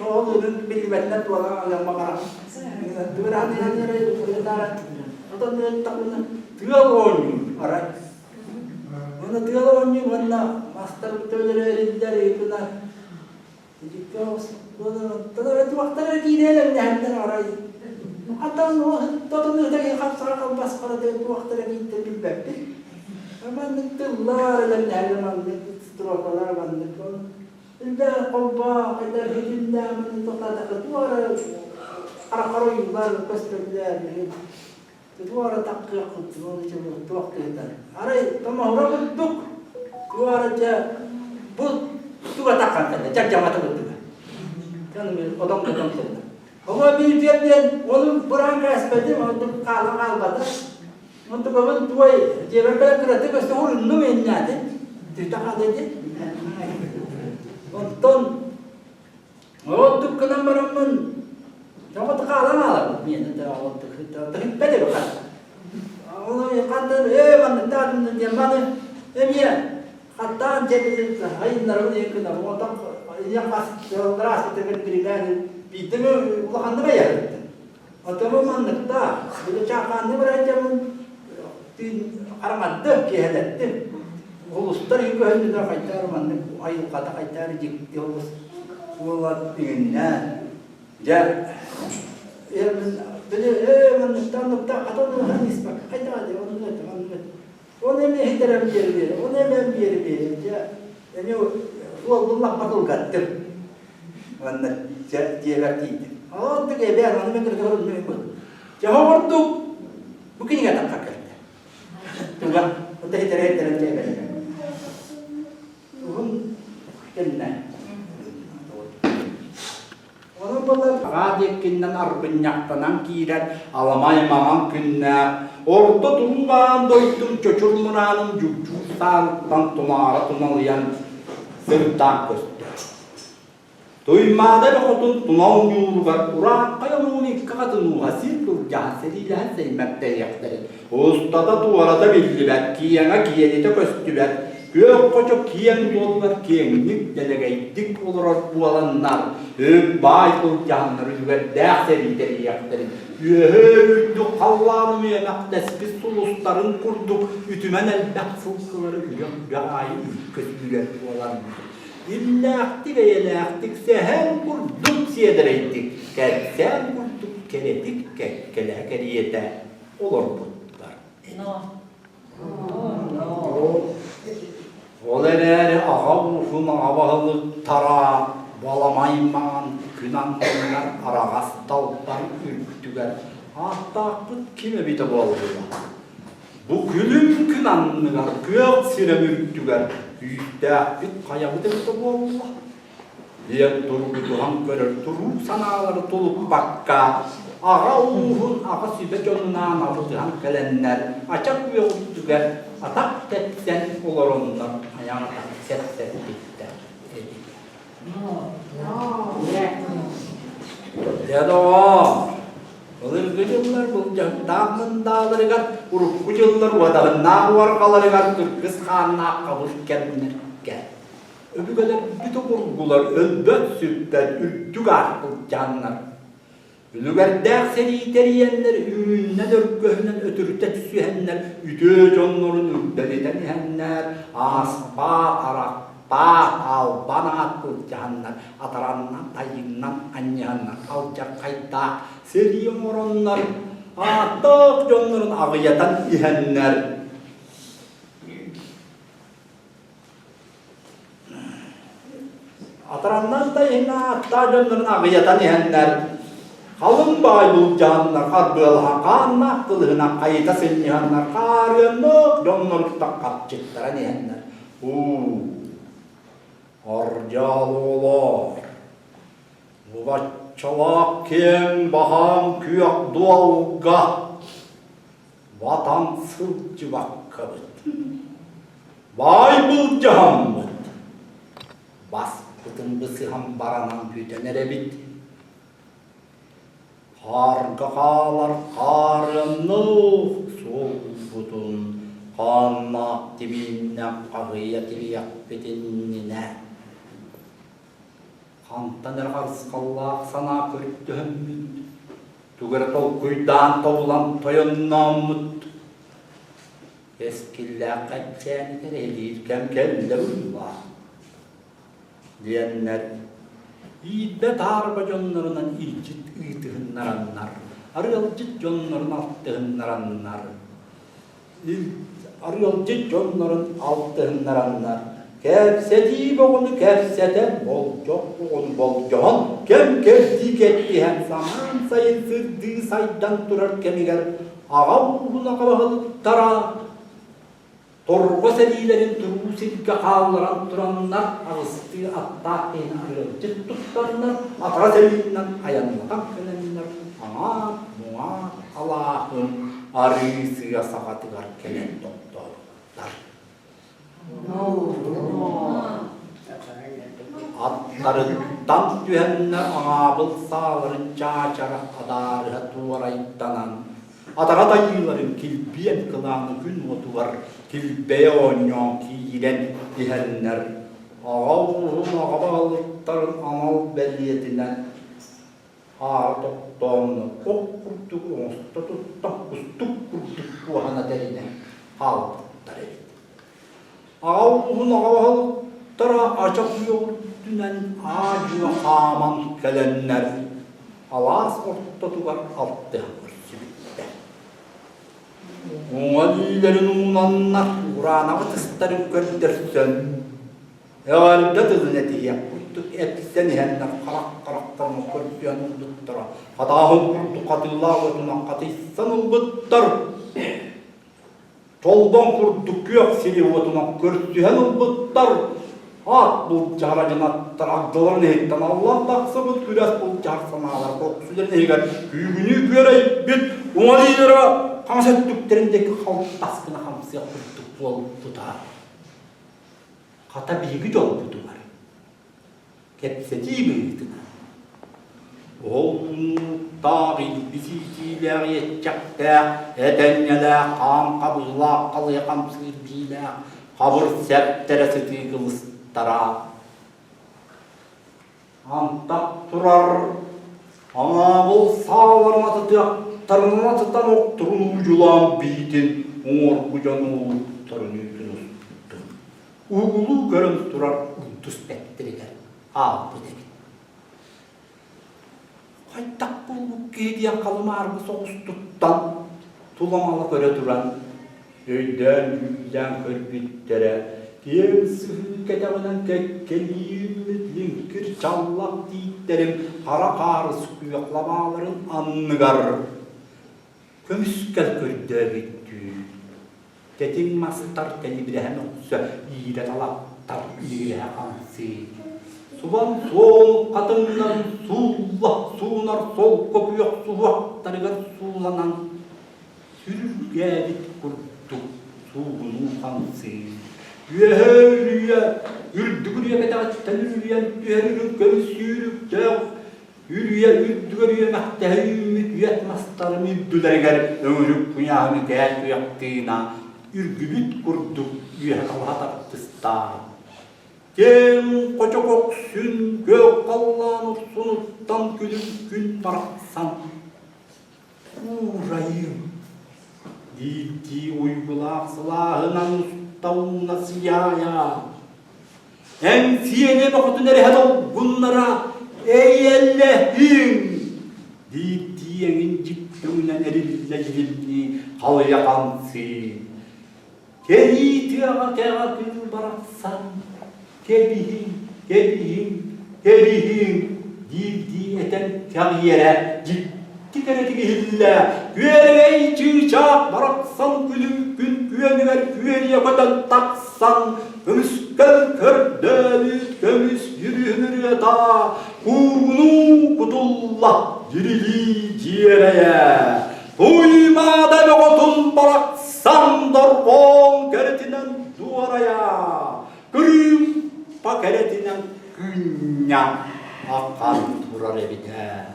ол удун биллибэтинэн туолан аламмаҕара. Тыал оонньуур арай. Уонна тыал оонньуур уонна мастар төбөлөрө эриллэр ыйытына туохтара киирээлэрнэһэннэр арай атан тотон ытаги хапсара халбас харата туохтара кииттэн билбэппит. Маннык тыллар элэрнэһэллэр маннык строкалар маннык Илбээх холбоох эдэр хитиннээмин тохтаатахха туора хараххар ойуулар көстөллөр туора таккыах курдук туох кыһытар арай томоһура курдук туора дьэ бу туга таккан кэллэ дьагдьамата курдуга отон отон кэллэ Оҕо биирдиэн диэн ону быраан кээспэтим онтум хаалан хаалбата онтукабын туой дьиэбэр кэлэн кыратык өссө уруннум иннээтим түтэ хаалла ити онтон онтук гынан бараммын тоҕо хаалан хаалабын миэнэ тыһыппэт эбит ону хантан ээ манныктаатым диэн маны эмиэ хаттаан дьэбитин айыннарабын ийэ гынабын онтон ийэ хас здравствуйте бирилээн биирдэ улаханнык айарыттым Отому манныктаах, били чаахаанны барайдьамын тыын хараҥардым, киэһэлэттим. Улустар үкөһүннүлэр хайдаар маннык айылҕата хайдаар дьикти олус буолан иҥиннээн. Дьэ, били ээ манныктаан нуктаах хатан ылахан испакка хайдаа дии оннук этэ маннык этэ. Оны эмиэ иһитэрэн биэри биэри, оны эмиэ биэри биэри. Дьэ, эмиэ суолбун лаппа кылгаттым. Уонна дьиэбэр тиийдим. Онтук эбээн, ону мен кыргыбар үннү Дьэ, оҕордук бу кинигэ тахха кэлдэ. Туга, онто хитэрэ-хитэрэн дьиэбэр. Уһун кэннэ. Онон буолар аҕаа диэккиннэн арбынньахтанан киирэр аламай маҥан күннээх, орто туруу дойдум чочур мурааным дьугдьуур саарыттан тунаара туналыйан сырдаан көстөр. Туймаада бөҕөтүн тунал ньууругар урааххай омугун икки хатын ууһа сир былдьаһан сэриилэһэн сэймэктэйиэхтэрин, устата-туората биллибэт, киэҥэ киэлитэ көстүбэт. Күөх хочо киэҥ буоллар киэҥник, дэлэгэйдик олорор буоланнар, баай былдьаһаннар үлүгэрдээх сэрии тэрийиэхтэрин, үөһээ үрдүк халлаан үөмэхтэспит сулустарын курдук үтүмэн элбэх сылгылары үрэх-үрэх аайы үүккэ сүүрэр буоланнар, иллээхтик, эйэлээхтик, сэһэн курдук сиэдэрэйдик, кэпсээн курдук кэрэтик кэккэлэһэ кэриэтэ олорбуттар. Ол эрээри аҕа ууһун аҕа баһылыктара баламай маҥан күн аннынан араҕас далбар үрдүгэр ааттаахпыт ким эбитэ буолла? Бу күлүм күн анныгар күөх сирэм үрдүгэр күүстээхпит хайабыт эбитэ буолла? Диэн тургутуһан көрөр туруу санаалары тулуппакка, аҕа ууһун аҕа сүбэ дьонунаан алтыһан кэлэннэр, ача күөх үрдүгэр атах тэпсэн олороннор айаҕа сэпсэппиттэр эбит. Дьэ доҕоор, былыргы дьыллар былдьаһыктаах мындааларыгар, урукку дьыллар уодаһыннаах уорҕаларыгар кыргыс хааннаах хабыр кэмнэргэ Өбүгэлэрбит обургулар өлбөт-сүппэт үрдүк аат былдьааннар, үлүгэрдээх сэрии тэрийэннэр үүннэн-өргөһүнэн өтүрүтэ түсүһэннэр үтүө дьоннорун үрдэлитэн иһэннэр, ааспаат, арахпаат, албан аат былдьаһаннар, атараннан, тайыыннан анньыһаннар алдьархайдаах сэрии оҥороннор, ааттаах дьоннорун аҕыйатан иһэннэр Атараннан да иһин ааттаах дьоннорун аҕыйатан иһэннэр, халыҥ баай былдьаһаннар, харбыалаһан хааннаах кылыһынан хайыта сынньыһаннар, хаарыаннык дьонноруттан хапчыттаран иһэннэр, уу, ордьоол оҕолоор, баччалаах киэҥ баһаам күөх дуолга Ватан сылдьыбаккабыт, баай былдьаһаммыт, баспытын бысыһан баранан бүтэн эрэбит. Хаарга хаалар хаарыаннык суолбутун хааннаах тибииннэх хаһыйа тибиэхпит иннинэ Хантан эрэ харысхаллаах санаа көрдөһөммүт, тугу эрэ толкуйдаан тобулан тойоннооммут, кэскиллээх кэпсээни кэрэһилиир кэм кэллэ быһыылаах диэннэр иирбэ таарба дьоннорунан илдьит ыытыһыннараннар, арыалдьыт дьоннорун алтыһыннараннар арыалдьыт дьоннорун алтыһыннараннар, кэпсэтии боҕуну кэпсэтэн, болдьох боҕуну болдьоһон, кэм-кэрдии кэттиһэн, самаан сайын сырдыы сайдан турар кэмигэр аҕа ууһун аҕа баһылыктара торҕо сэриилэрин туруу сиргэ хаалларан тураннар, аҕыстыы аттаах киһини арыалдьыт туттаннар, атара сэриинэн айаннатан кэлэннэр, аҥаар муҥаар алааһын арыы сыа саҕатыгар кэлэн тохтообуттар. Аттарыттан түһэннэр аҥаабыл сааларын чаачара адаарыһа туорайданан, атаҕа тайыыларын килбиэн кылааны күн уотугар килбэйэ оонньоон киирэн иһэннэр, аҕа ууһун аҕа баһылыктарын анал бэлиэтинэн Аара тохтоонно ох курдук оҥосто туттан кустук курдук куоһана тэринэн хаалбыттар эбит. Аҕа ууһун аҕа баһылыктара ача куйа үрдүнэн аа-дьуо хааман кэлэннэр алаас ортотугар алтыһа көрсүбүттэр. Уҥа илиилэрин уунаннар ураанабыт ыстарын көрдөрсөн Эҕэрдэ тылын этиһиэх курдук эпсэн иһэннэр харах-харахтарын көрдөөн ылбыттара, хатааһын курдук хатыылаах отунан хатыйсан ылбыттар. Чолбон курдук күөх сири уотунан көрсүһэн ылбыттар. Аат былдьаһар адьынаттар агдаларын иһиттэн аллан тахсыбыт күрэс былдьаһар санаалар көхсүлэрин иһигэр күүгүнүү күөрэйбит уҥа илиилэрэ хаҥас өттүктэрин диэки халтас гына хамсыах курдук буолбута. Хата биһиги дьолбутугар кэпсэтии быһыытынан ол муннуктаах илбис иитиилээх иэччэхтээх, этэҥҥэлээх, хаан хабыллаах халыйа хамсыыр биилээх, Хабыр сэптэрэ сытыы кылыстара Антах турар аҥаабыл сааларын атытыахтарын атытан охторун уудьулаан биитин уҥуоргу дьон уолуктарын үүтүн устун угулуу көрөн турар унтус бэттэригэр хаалбыт эбит. Хайдах буолбут киһи диэн халымааргы соҕус туттан, тула-мала көрө туран, өйдөөн-дьүүллээн көрбүттэрэ, киэҥ сыһыы кэтэҕинэн кэккэлииммит лиҥкир чаллах тииттэрим хара хаарыс күөх лабааларын анныгар көмүскэл көрдөөбүттүү Тэтиҥ мастар тэлибирэһэн охсо, иирэ талахтар ириэһэ хамсыы. Субан суол хатыҥнарын суулла суунар солко күөх суһуохтарыгар сууланан, сүрүргээбит курдук суугунуу хамсыы. Үөһэ үрүйэ, үрдүк үрүйэ кэтэҕиттэн үрүйэн түһэр үрүҥ көмүс сүүрүктээх Үрүйэ үрдүгэр үөмэхтэһэ үүммүт үөт мастарын үрдүлэригэр өҥүрүк куйааһын үкээн күөх тыына үргүбүт курдук үөһэ талаһа тардыстаах. Киэҥ хочо көхсүн күөх халлаан урсунуттан күлүм күн барахсан уурайыым диирдии уйгулаах сылааһынан уста ууна сыйаайа Эн сиэнэ бөҕөтүн эрэһэ долгуннара эйэлэһиҥ диирдии эҥин дьиктөҥүнэн эриллэ дьилимнии халыйа хамсыы. Кэлии тыаҕа кэҕэ кыыл барахсан кэбиһиҥ, кэбиһиҥ, кэбиһиҥ диирдии этэн кэҕийэрэ дьикти кэрэтик иһиллэ. Күөрэгэй чыычаах барахсан күлүм күн күөнүгэр күөрүйэ көтөн тахсан көмүскэл көрдөөбүт көмүс дьүрүһүн ырыата куугунуу кутулла дьирилии дьиэрэйэ. Туймаада бөҕөтүн барахсан дорҕоон кэрэтинэн дуорайа. Кырыымпа кэрэтинэн кыынньа ахан турар эбит ээ.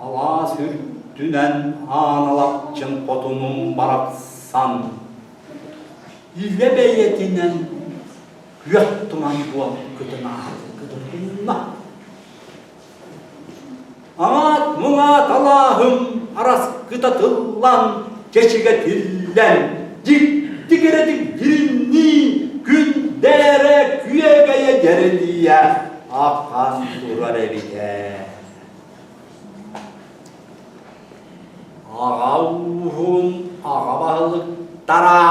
Алаас үрдүнэн аан алахчын хотунум барахсан илэ бэйэтинэн күөх туман буол көтөн ааһытынна. Аат муҥа талааһым араскыта тыллан, чэчигэ тиллэн, дьикти кэрэтик дьириннии, күндээрэ күөгэйэ дьэрэлийэ ахан турар эбит ээ. Аҕа ууһун аҕа баһылыктара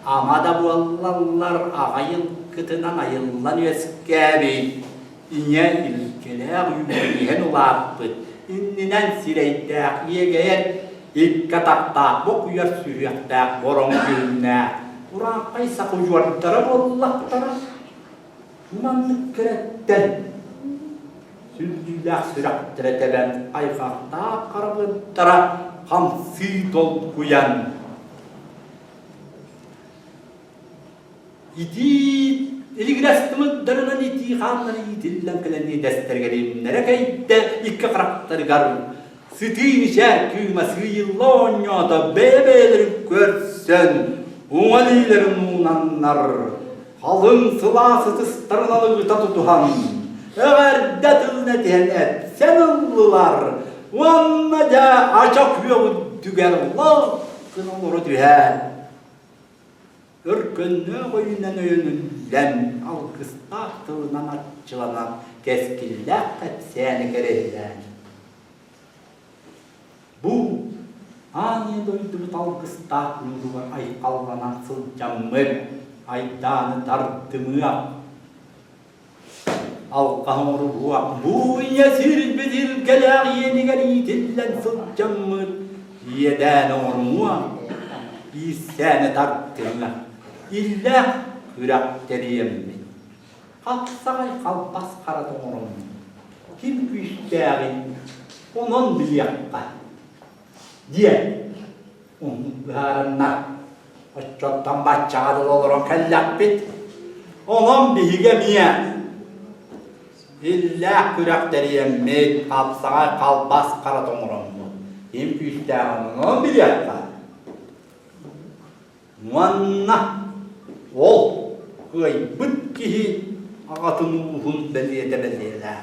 ама да буоллаллар аҕа айылгытынан айыллан үөскээбит Ийэ илгэлээх үүнэн иһэн улааппыт, иннинэн сирэйдээх иэгэйэр, икки атахтаах бокуйар сүһүөхтээх бороҥ дьүһүннээх урааҥхай саха удьуордара буоллахтара. Маннык кэрэттэн сүллүүлээх сүрэхтэрэ тэбэн айҕахтаах харабыттара хамсыы долгуйан Итии илигирэс тымырдарынан итии хааннара иитиллэн кэлэн иэдэстэригэр имнэрэ кэйдэ, икки харахтарыгар сытыы мичээр кыыма сыыйылла оонньоото, бэйэ-бэйэлэрин көрсөн, уҥа илиилэрин уунаннар, халыҥ сылаас ытыстарын алыгыта тутуһан, эҕэрдэ тылын этиһэн эпсэн ыллылар уонна дьэ ача күөх үрдүгэр лах гына олоро түһээт, Өркөннөөх өйүнэн өйөнүллэн, алгыстаах тылынан арчыланан, кэскиллээх кэпсээни кэрэһилээн. Бу аан ийэ дойдубут алгыстаах ньууругар айхалланан сылдьаммыт айдааны тардымыах, Алҕаһы оҥоруһуох бу ийэ сирбит илгэлээх иэнигэр иитиллэн сылдьаммыт иэдээн оҥорумуо, иирсээни тардыма, иллээх күрэх тэрийэммит. Хапсаҕай халбас харата оҥороммут, ким күүстээҕин онон билиэххэ диэн Оннук быһаарынна. Оччоттон баччаҕа дылы олорон кэллэхпит. Онон биһиги эмиэ иллээх күрэх тэрийэммит, хапсаҕай халбас хара тоҥороммут. Ким күүстээҕин онон билиэххэ. Уонна ол кыайбыт киһи аҕатын ууһун бэлиэтэ бэлиэлээх.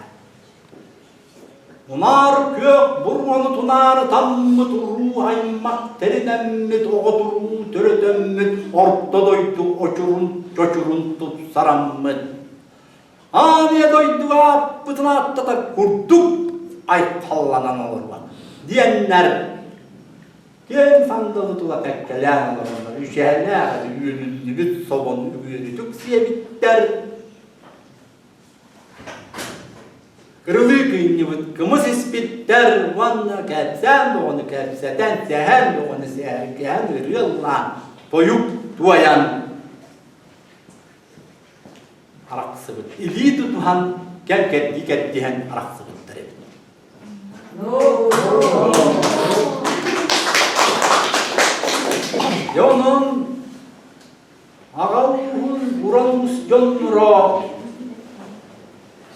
Унаар күөх буруону тунаары таммыт уруу аймах тэринэммит оҕотуруу төрөтөммүт орто дойду очурун чочурун тупсараммыт Аан ийэ дойдуга ааппытын ааттатар курдук айхалланан олоруо диэннэр киэҥ сандалы тула кэккэлээн олороннор үчээннээх үөлүллүбүт собону үгүөрүтүк сиэбиттэр Кырылыы кыынньыбыт кымыс испиттэр уонна кэпсээн бөҕөнү кэпсэтэн, сэһэн бөҕөнү сэһэргэһэн ырыа ыллаан, тойук туойан арахсыбыт. Илии тутуһан, кэм кэрдии кэрдиһэн арахсыбыттар эбит. Дьэ онон Аҕа ууһун уран уус дьонноро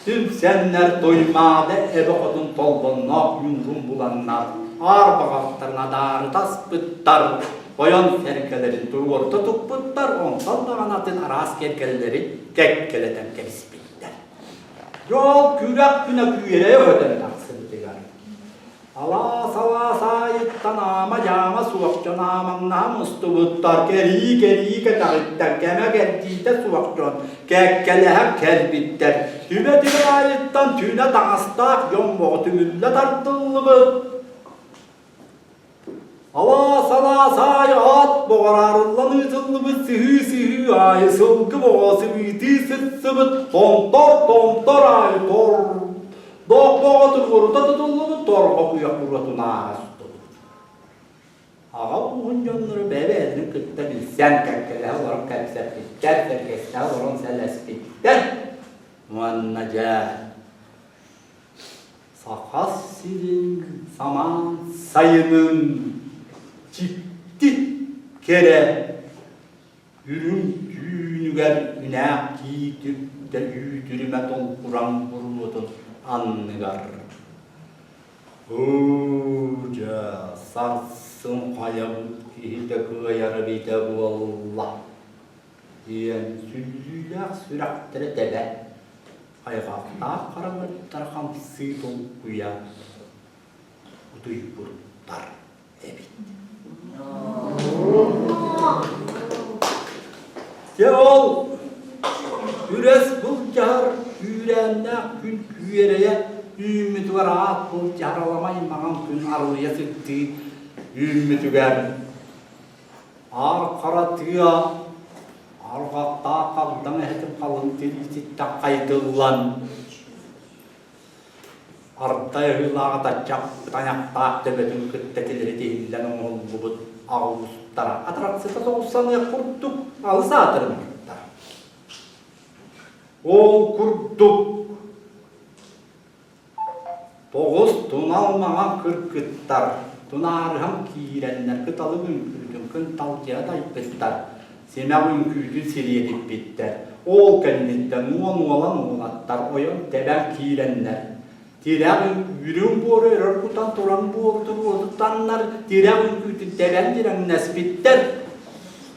түмсэннэр Туймаада эбэ хотун Толбонноох ньуурун буланнар аар баҕахтарын адаары таспыттар, тойон сэргэлэрин туруорда туппуттар, онтон даҕаны атын араас кэргэллэри кэккэлэтэн кэбиспиттэр. Дьол күрэх күнэ күөрэйэ көтөн тахсыбытыгар Алаас-алаас аайыттан аама-дьаама суох дьон аамаҥнаһа мустубуттар, кэрии-кэрии кэтэҕиттэр, кэмэ-кэрдиитэ суох дьон кэккэлэһэ кэлбиттэр. Түбэ-түбэ аайыттан түүнэ таҥастаах дьон боҕо түмүллэ тардыллыбыт. Алаас-алаас аайы ат боҕораарыллан ыытыллыбыт сыһыы-сыһыы аайы сылгы боҕо сыбыытыы сырсыбыт, томтор-томтор аайы тор Доохтооҕо туруорута тутуллубут торҕо куйах буруотун ааһа сутуллубут. Аҕа ууһун дьонноро бэйэ-бэйэлэрин кытта билсэн, кэккэлэһэ олорон кэпсэппиттэр, сэргэстэһэ олорон сэлэспиттэр. Уонна дьэ, Саха сирин самаан сайынын дьикти кэрэ Үрүҥ түүнүгэр үнээх кии түптэ үүтүрүмэ толкураҥ буруотун анныгар Оо, дьэ, сарсын хайабыт киһитэ кыайара эбитэ буолла диэн сүллүүлээх сүрэхтэрэ тэбэ, хайҕахтаах хараҥаттара хамсыы толкуйа утуйбуттар эбит. Дьэ ол күрэс былдьаһар күүрээннээх күн күөрэйэ үүммүтүгэр аат былдьаһар аламай маҥан күн арылыйа сыттыы үүммүтүгэр аар хара тыа арҕахтаах хагдаҥ эһэтин халыҥ тириититтэн хайдыллан Ардай аһыылааҕа таччах тайахтаах төбөтүн кытта тилэри тиһиллэн оҥоһуллубут аҕа уустара атарахсыта соҕус саныах курдук алыс аатырыммыттар. Ол курдук тоҕус тунал маҥан кыргыттар тунаарыһан киирэннэр кыталык үҥкүүтүн кынталдьыйа тайпыттар, симэх үҥкүүтүн сириэдиппиттэр. Ол кэнниттэн уон уолан уолаттар ойон тэбэн киирэннэр, тирэх үрүҥ буору өрөр кутан туран буору туруотутаннар тирэх үҥкүүтүн тэбэн дирэҥнэспиттэр.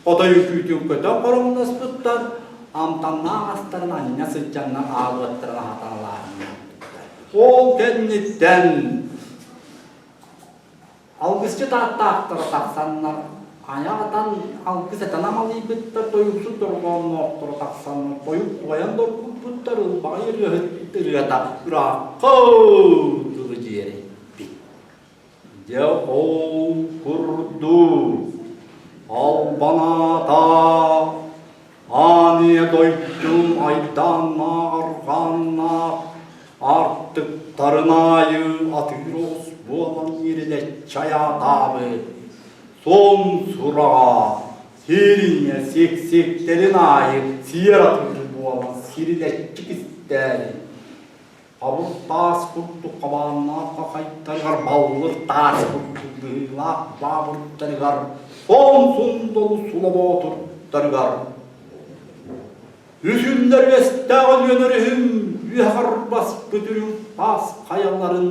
Хотой үҥкүүтүн көтөн хороҥноспуттар, амтаннаах астарын анньа сылдьаннар аалыаттарын аһатан алааһыннарбыттар. Ол кэнниттэн Алгысчыт ааттаахтара тахсаннар, айах атан алгыс этэн амалыйбыттар, тойуксут дорҕоонноохторо тахсаннар, тойук туойан доргуппуттар, ылбаҕай ырыаһыт ырыата ыраахха дылы дьиэрэйбит. Дьэ ол курдук албан аата Аан ийэ дойдум айдааннаах арҕааннаах аартыктарын аайы атыыр оҕус буолан иирилэччи айаатаабыт, суон сураҕа сириҥэ сиксиктэрин аайы сиэр атыыр буолан сирилэччи кистээбит Хабыр таас курдук хабааннаах хахайдарыгар баллыр таас курдук быһыылаах баабырдарыгар суон сундолу сулобоотурдарыгар үсүллэр үөстээх Өлүөн өрүһүм үөһэҕэр баспыт үрүҥ таас хайаларын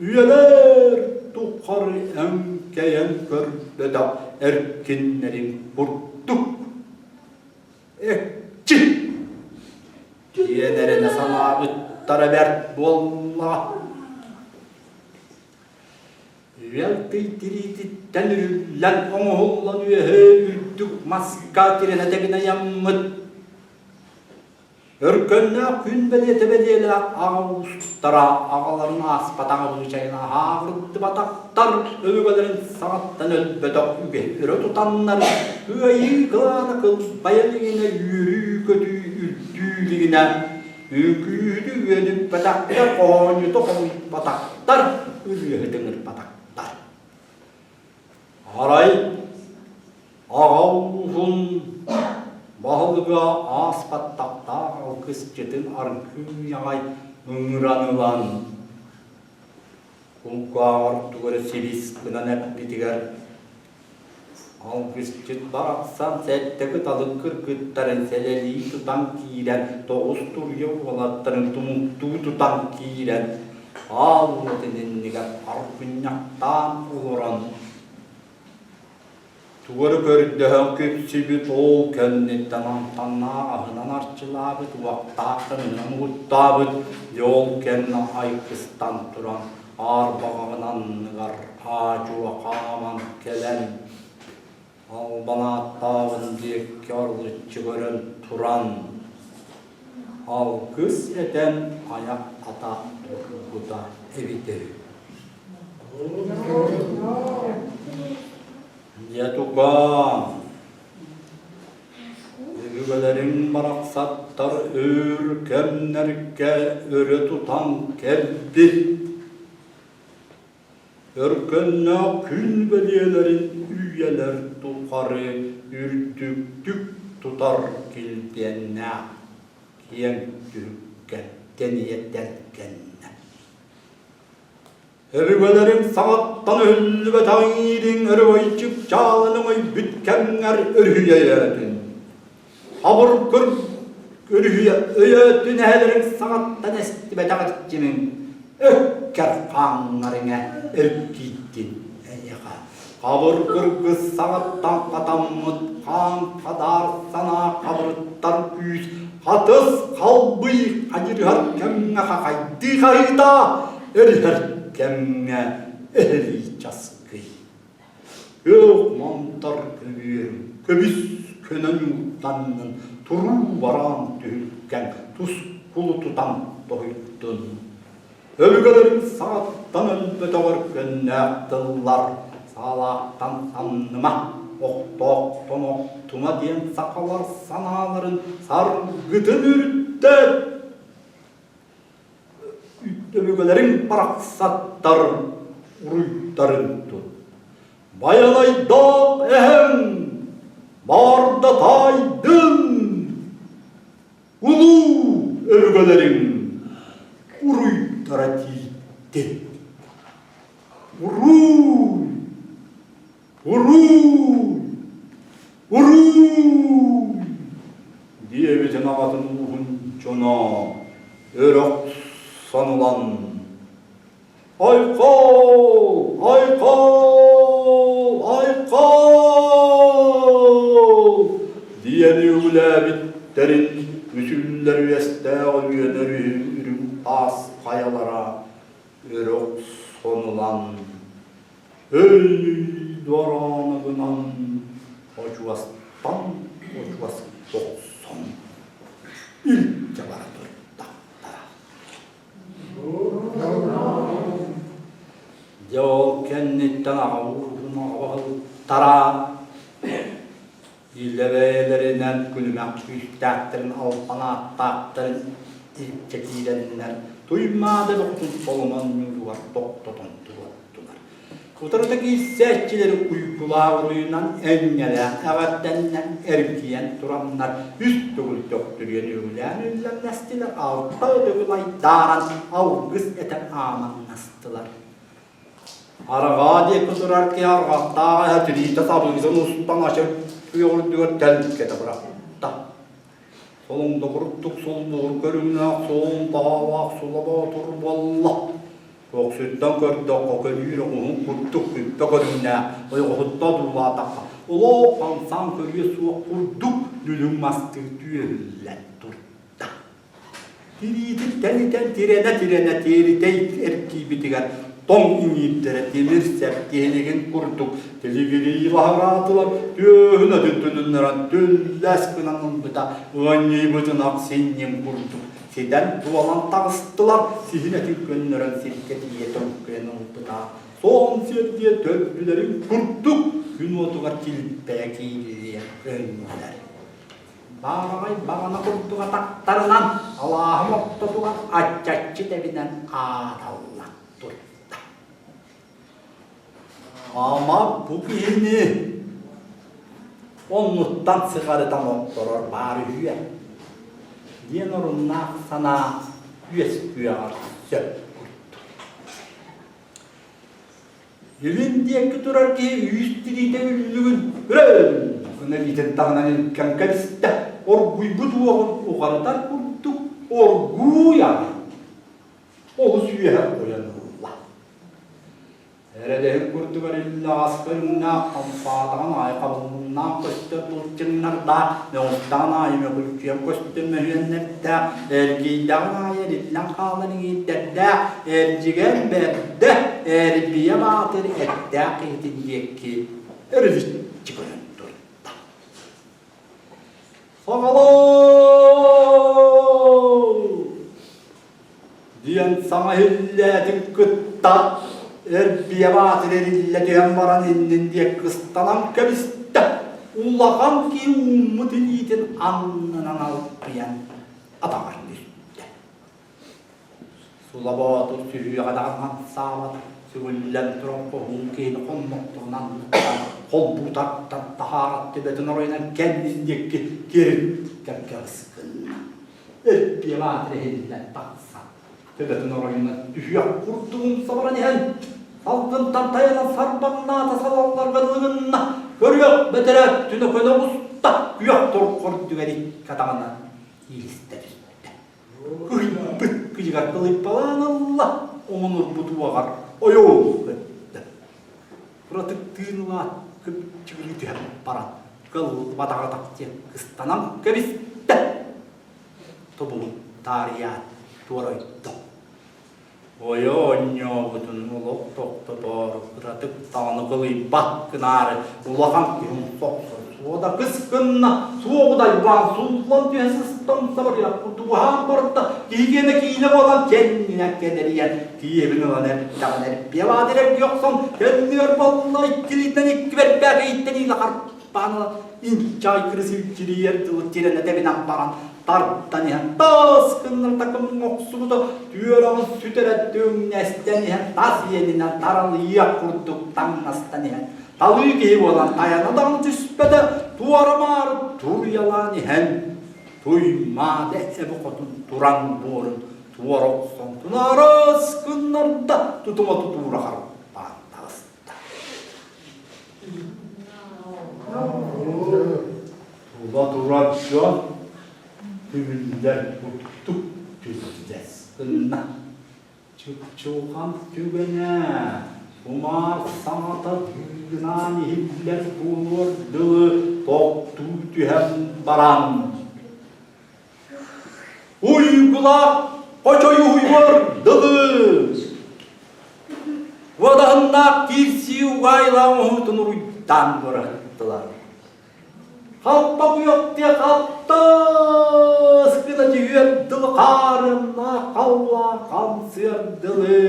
үйэлэр тухары эҥкэйэн көрбөтөх. эркиннэрин курдук Экчи! диэн эрэнэ санаабыттара бэрт буоллаҕа. Үөл тый тириититтэн үрүллэн оҥоһуллан үөһэ үрдүк маска тирэнэ тэбинэйэммит Өркөннөөх күн бэлиэтэ бэлиэлээх аҕа уустара аҕаларын ааспатах абыычайын аһааҕырдыбатахтар, өбүгэлэрин саҕаттан өлбөтөх үгэһи өрө тутаннар, кыайыы кылаана кылбайа илигинэ, үөрүү-көтүү үрдүү илигинэ, үҥкүүһүтү үөнүппэтэхтэр, хоһоонньуту хомуйбатахтар, ырыаһыты ыҥырбатахтар. Арай аҕа ууһун баһылыга ааспаттахтаах алгысчытын аргыый аҕай ыҥыран ылан, кулгааҕар тугу эрэ силис гынан эппитигэр алгысчыт барахсан сэттэ кыталык кыргыттарын сэлэлии тутан киирэн, тоҕус туруйа уолаттарын тумуктуу тутан киирэн, аал уотун иннигэр аргынньахтаан олорон Тугу эрэ көрдөһөн күпсүбүт ол кэнниттэн амтаннаах аһынан арчылаабыт, уохтаах тыынынан угуттаабыт, дьэ ол кэннэ айгыстан туран аар баҕаҕын анныгар аа-дьуо хааман кэлэн албан ааттаабын диэки арылыччы көрөн туран алгыс этэн айах ата турбута эбитэ үһү. Дьэ тукаам, өбүгэлэриҥ барахсаттар өр кэмнэргэ өрө тутан кэлбит өркөннөөх күн бэлиэлэрин үйэлэр тухары үрдүктүк тутар килбиэннээх киэҥ түһүккэ тэнийэ тэлгэннэ. Өбүгэлэриҥ саҥаттан өһүллүбэтэх иириҥ өрөгөй чыпчаалын өҥөйбүт кэмҥэр өрүһүйэ өйөөтүн. Хабыргыр өрүһүйэ өйөөтүн эһэлэриҥ саҥаттан эстибэтэх эрчимиҥ өккэр хааҥҥарыҥа эргийдин эйиэхэ. Хабыр кыргыс саҥаттан хатаммыт хаан хадаар санаа хабырыттар күүс хатыс халбый хадьырыһар кэмҥэ хахайдыы хаһыытаа эриһэр кэмҥэ эһэлии часкый. Күөх монтор көбүөрүм көбүс көнө ньууттаннын туруу бараан түһүлгэн тускулу тутан тоһуйдун. Өбүгэлэрин саҕаттан өлбөтөҕөр көннөөх тыллар саалаахтан самныма, охтоохтон охтума диэн сахалар санааларын саргытын үрдэт өбүгэлэриҥ барахсаттар уруйдарын тут. Байанайдаах эһэҥ баарда таайдын! Улуу өбүгэлэриҥ уруйдара тиийдин! Уруй! Уруй! Уруй! диэбитин аҕатын ууһун дьоно өрө охсон ылан Айхал! Айхал! Айхал! диэн үгүлээбиттэрин үсүллэр үөстээх Өлүөнэ үрүҥ таас хайалара өрө охсон ылан өлүү дуораанагынан очуостан очуос охсон илдьэ бара турдахтара. Дьэ ол кэнниттэн аҕа ууһун аҕабаһылыктара илэ бэйэлэринэн күлүмэх күүстээхтэрин албан ааттаахтарын илдьэ киирэннэр Туймаада бөҕөтүн соломон ньууругар тохтотон туруордулар. Утарыта киирсээччилэри уйгулаах уруйунан энньэлээх эҕэрдэннэн эргийэн тураннар үс төгүл төхтүрүйэн үөгүлээн үллэҥнэстилэр, алта төгүл айдааран алгыс этэн ааманнастылар. Арҕаа диэки турар киһи арҕахтаах эһэ тириитэ сабыытын устан ача күөх үрдүгэр тэлгэтэ бырахта. Солоҥдо курдук сулбугур көрүҥнээх суон таһаалаах сула боотур буолла. Көхсүттэн көрдөххө, көлүүр оҕуһун курдук күппэ көрүҥнээх, ойоҕоһуттан одуулаатахха, Олох хамсаан көрүө суох курдук нүлүҥ мастыы түөһүллэн турда. Тириитин тэнитэн тирэнэ-тирэнэ тиэритэй эргийбитигэр тоҥ иҥиирдэрэ тимир сэп киһилигин курдук тилигирии лаһыраатылар түөһүн өтүн түнүннэрэн түллэс гынан ылбыта ыанньыйбытын ах синньин курдук ситэн туолан таҕыстылар сиһин этин көннөрөн сиргэ тиийэ төҥкүйэн ылбыта суон сиэрдийэ төрдүлэрин курдук күн уотугар килбэйэ киирилиэ өҥнөлөр Баараҕай баҕана курдук атахтарынан алааһым ортотугар аччаччы тэбинэн ааталла турда. Ама бу киһини оннуттан сыҕарытан охторор баар үһүө диэн оруннаах санаа үөскүөҕэр сөп курдук. Илин диэки турар киһи үүс тириитэ үллүгүн үрэн гына илиитин таһынан илгэн кэбистэ, оргуйбут уоҕун уҕарытар курдук оргууй аҕай олус үөһэ ойон ылла. Эрэдэһин курдугар иллэҕэс көрүҥнээх хамсаатаҕын аайы хабыллыннаах көстөр былчыҥнардаах, мөҕүстэҕин аайы мөкүлчүйэн көстөр мөһүөннэрдээх, эргийдэҕин аайы эриллэн хаалар иҥиирдэрдээх, эрдьигэн бэрдэ, эрбийэ баатыр эттээх киһитин диэки өрүһүччү көрөн турда. Саҕалаа! диэн саҥа иһиллээтин кытта эрбийэ баатыр эриллэ түһэн баран иннин диэки ыстанан кэбистэ. Улахан киһи ууммут илиитин аннынан алпыйан атаҕар түстэ. Сула Боотур сүһүөҕэ даҕаны хамсаабат, сүгүллэн туран хоһуун киһини хоннохторунан холбуу тартан таһаарат төбөтүн оройунан кэннин диэки кириттэн кэбис гынна. Эрбийэ Баатыр иһиллэн тахсан, төбөтүн оройунан түһүөх курдук умса баран иһэн, салгынтан тайанан сарбаҥнаата салалларга дылы гынна, көрүөх бэтэрээ түнэ көнө оҕуста, күөх торҕор үрдүгэр икки атаҕынан иилистэ түстэ. Кыйбыт кыйыгар кылыйпалаан ылла, омунурбут уоҕар ойоҕун көттө. Кыратык тыын ылаат, кыпчыгырыы түһэн баран, кыллыбатаҕа диэн кыстанан кэбистэ. Тобулун таарыйаат, туора ойдо. Ойо оонньообутун олох тохтотоору кыратык даҕаны кылыйбат гынаары улахан киһи умса суода кыс гынна суоҕу дайбаан сууллан түһэ сыстан сабарыйах курдук уһаан барда киһи киэнэ киинэ буолан кэннинэн кэдэрийэн киэбин ылан эрдэҕинэ эрбиэлаат эрэргии охсон кэннигэр балла иккилиитинэн икки бэрбээк ииттэн иилэ харбаан ылан инчай кырыс илдьирийэр дылы тирэнэ тэбинэн баран тардан иһэн таас гыннар такым охсубута түөрэҕин сүтэрэ түҥнэстэн иһэн тас иэнинэн таралыйыах курдук таҥнастан иһэн талыы киһи буолан тайана даҕаны түспэтэ туора-маары туруйалаан иһэн туймаада эбэ хотун туран буорун туора охсон тунаарыс гыннарда тутума тутуура харбаан таҕыста Тула турар дьон түмүллэр курдук түллэс гынна. Чыпчылҕан түгэнэ кумаар саҥата дыыгынаан иһиллэр буолуор дылы тохтуу түһэн баран Уйгулаах хочой уһуйуор дылы Уодаһыннаах киирсии угаайылаах оҥоһуутун уруйдаан бырахтылар. Халпа куйахтыа хаптас гына түһүөр дылы хаарыннаах халлаан хамсыар дылы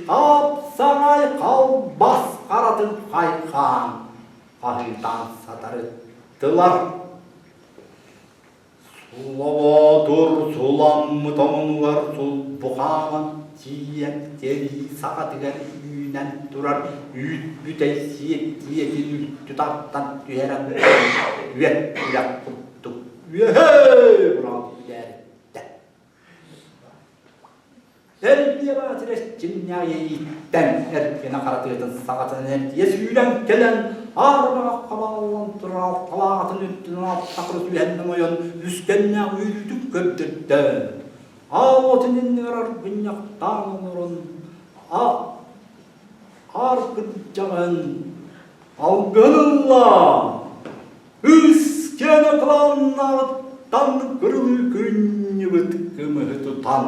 хапсаҕай халбас харатын хайхаан хаһыытаан сатарыттылар. Сулоботур суламмыт омунугар сулбу хааман тиийэн кэлии саҕатыгар үүнэн турар үүт бүтэй сиэттийэтин үлтү тартан түһэрэн үөт үрэх курдук үөһэ бураан күдээриттэ. Эрдиэ баатыр эрчимнээх иэйииттэн эргинэ хара тыатын саҕатынан эргийэ сүүрэн кэлэн аармаҕа хабааллан турар алталаах атын үрдүнэн алтакыры түһэн намойон үскэннээх үөрүүтүн көрдөрдө. Аал уотун иннигэр аргынньахтаан олорон аар кырдьаҕын. Алгыһын ыллаан, Үскэнэ кылааннааҕыттан кырылыы күнньүбүт кымыһы тутан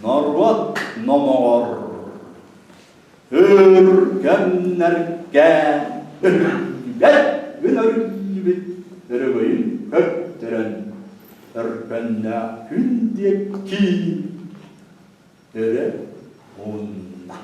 Норуот номоҕор өр кэмнэргэ өрүллүбэт гына өрүллүбүт өрөгөйүн көрдөрөн өркөннөөх күн диэки өрө уунна.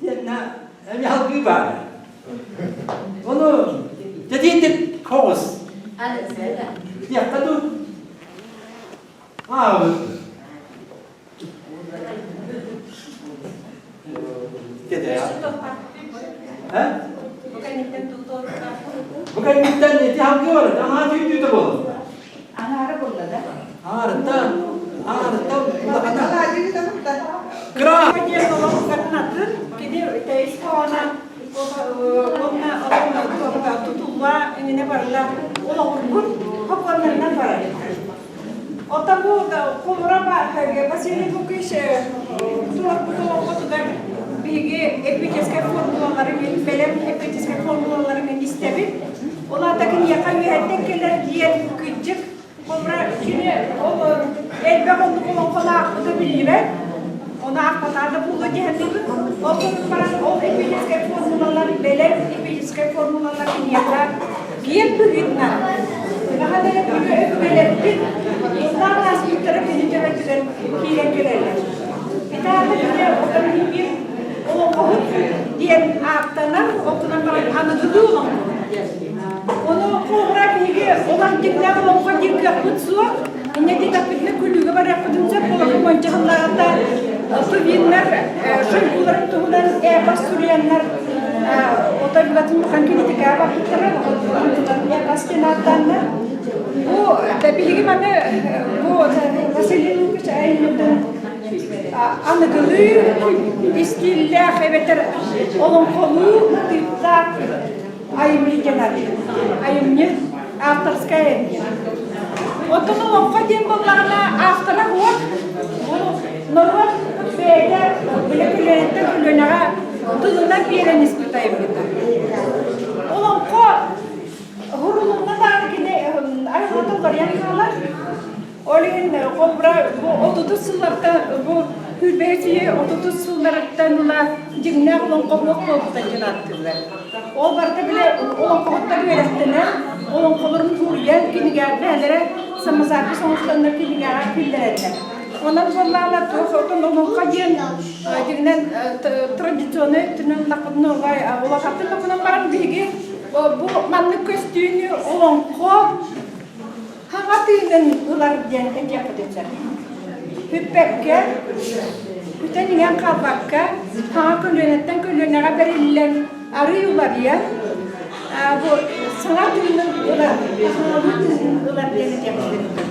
Итиэннэ эми халгыы баар. Ону тэтиитик хоҕус. Диэххэ дуу? Аабыт. Бу кэнниттэн ити халгыы бар. Аҥаа түүтүүтэ буолла. Аҥаара буолла да? Аарытта, аарытта улахана. Кыра. Диэн олох атын, кини тэйис хоона уонна тутулла иҥинэ барыла олоҕурбут хокуоннарынан барар. Оттон бу холура Василий Лукич туорбут олоҥхотугар биһиги эпическэй формулалары бэлэм эпическэй формулаларын истэбит. Ол аата киниэхэ үөһэттэн кэлэр диэн кырдьык Холобура, кини ол элбэх оннук олоҥхолоохпута биллибэт. Ону аахпатаҕа да буолуо диэхтиибин. Ол гынан баран ол эпическэй формулалар, бэлэм эпическэй формулалар киниэхэ биир быһыытынан хаһан эрэ өбүгэлэрбит тыллаах ааспыттара кини төбөтүгэр киирэн кэлэллэр. Ити аата кини оттон биир олоҥхоһут диэн ааттанар, ол гынан баран аныгылыы олоҥхоһут диэн. Ону холобура биһиги олох дьиҥнээх олоҥхо диир кыахпыт суох. Инньэ диэтэхпитинэ күлүүгэ барыахпытын сөп. Холобур, уонча сыллааҕыта тувиннар шойгуларын туһунан эпос суруйаннар отой булатын улахан критикаҕа барбыттара. Эпос диэн ааттааннар. Бу биһиги маны бу Василий Лукич айымньытын. Аныгылыы истииллээх эбэтэр олоҥхолуу тыыптаах айымньы диэн ааттыыр. Айымньы авторскай айымньы. Оттон олоҥхо диэн буоллаҕына автора уот норуот бэйэтэ бile көлүөнэттэн көлүөнэҕэ тылынан биэрэн испит айымньыта. Олоҥхо Уһурулунна даҕаны кини айылҕата уларыйан хаалар. Ол иһин холобура бу отутус сылларта бу күүрбэһи отутус сылларыттан ыла дьиҥнээх олоҥхо суох буолбута диэн ааттыыллар. Ол барыта бile олоҥхоһуттар үөрэхтэнэн, олоҥхолорун суруйан кинигэ бэйэлэрэ самозапись оҥостоннор кинигэҕэ киллэрэллэр. Онон буоллаҕына туох отон олоҥхо диэн дьиҥинэн традиционнай өттүнэн ыллахпытына улахаттын да баран биһиги Бу маннык көстүүнү олоҥхо хаҥа тыынын ылар диэн этиэхпитин сөп. Бүппэккэ, бүтэн иҥэн хаалбакка, хаҥа көлүөнэттэн көлүөнэҕэ бэриллэн, арыый уларыйан, бу саҥа тыынын ылар, саҥалыы тыынын ылар диэн этиэхпитин сөп.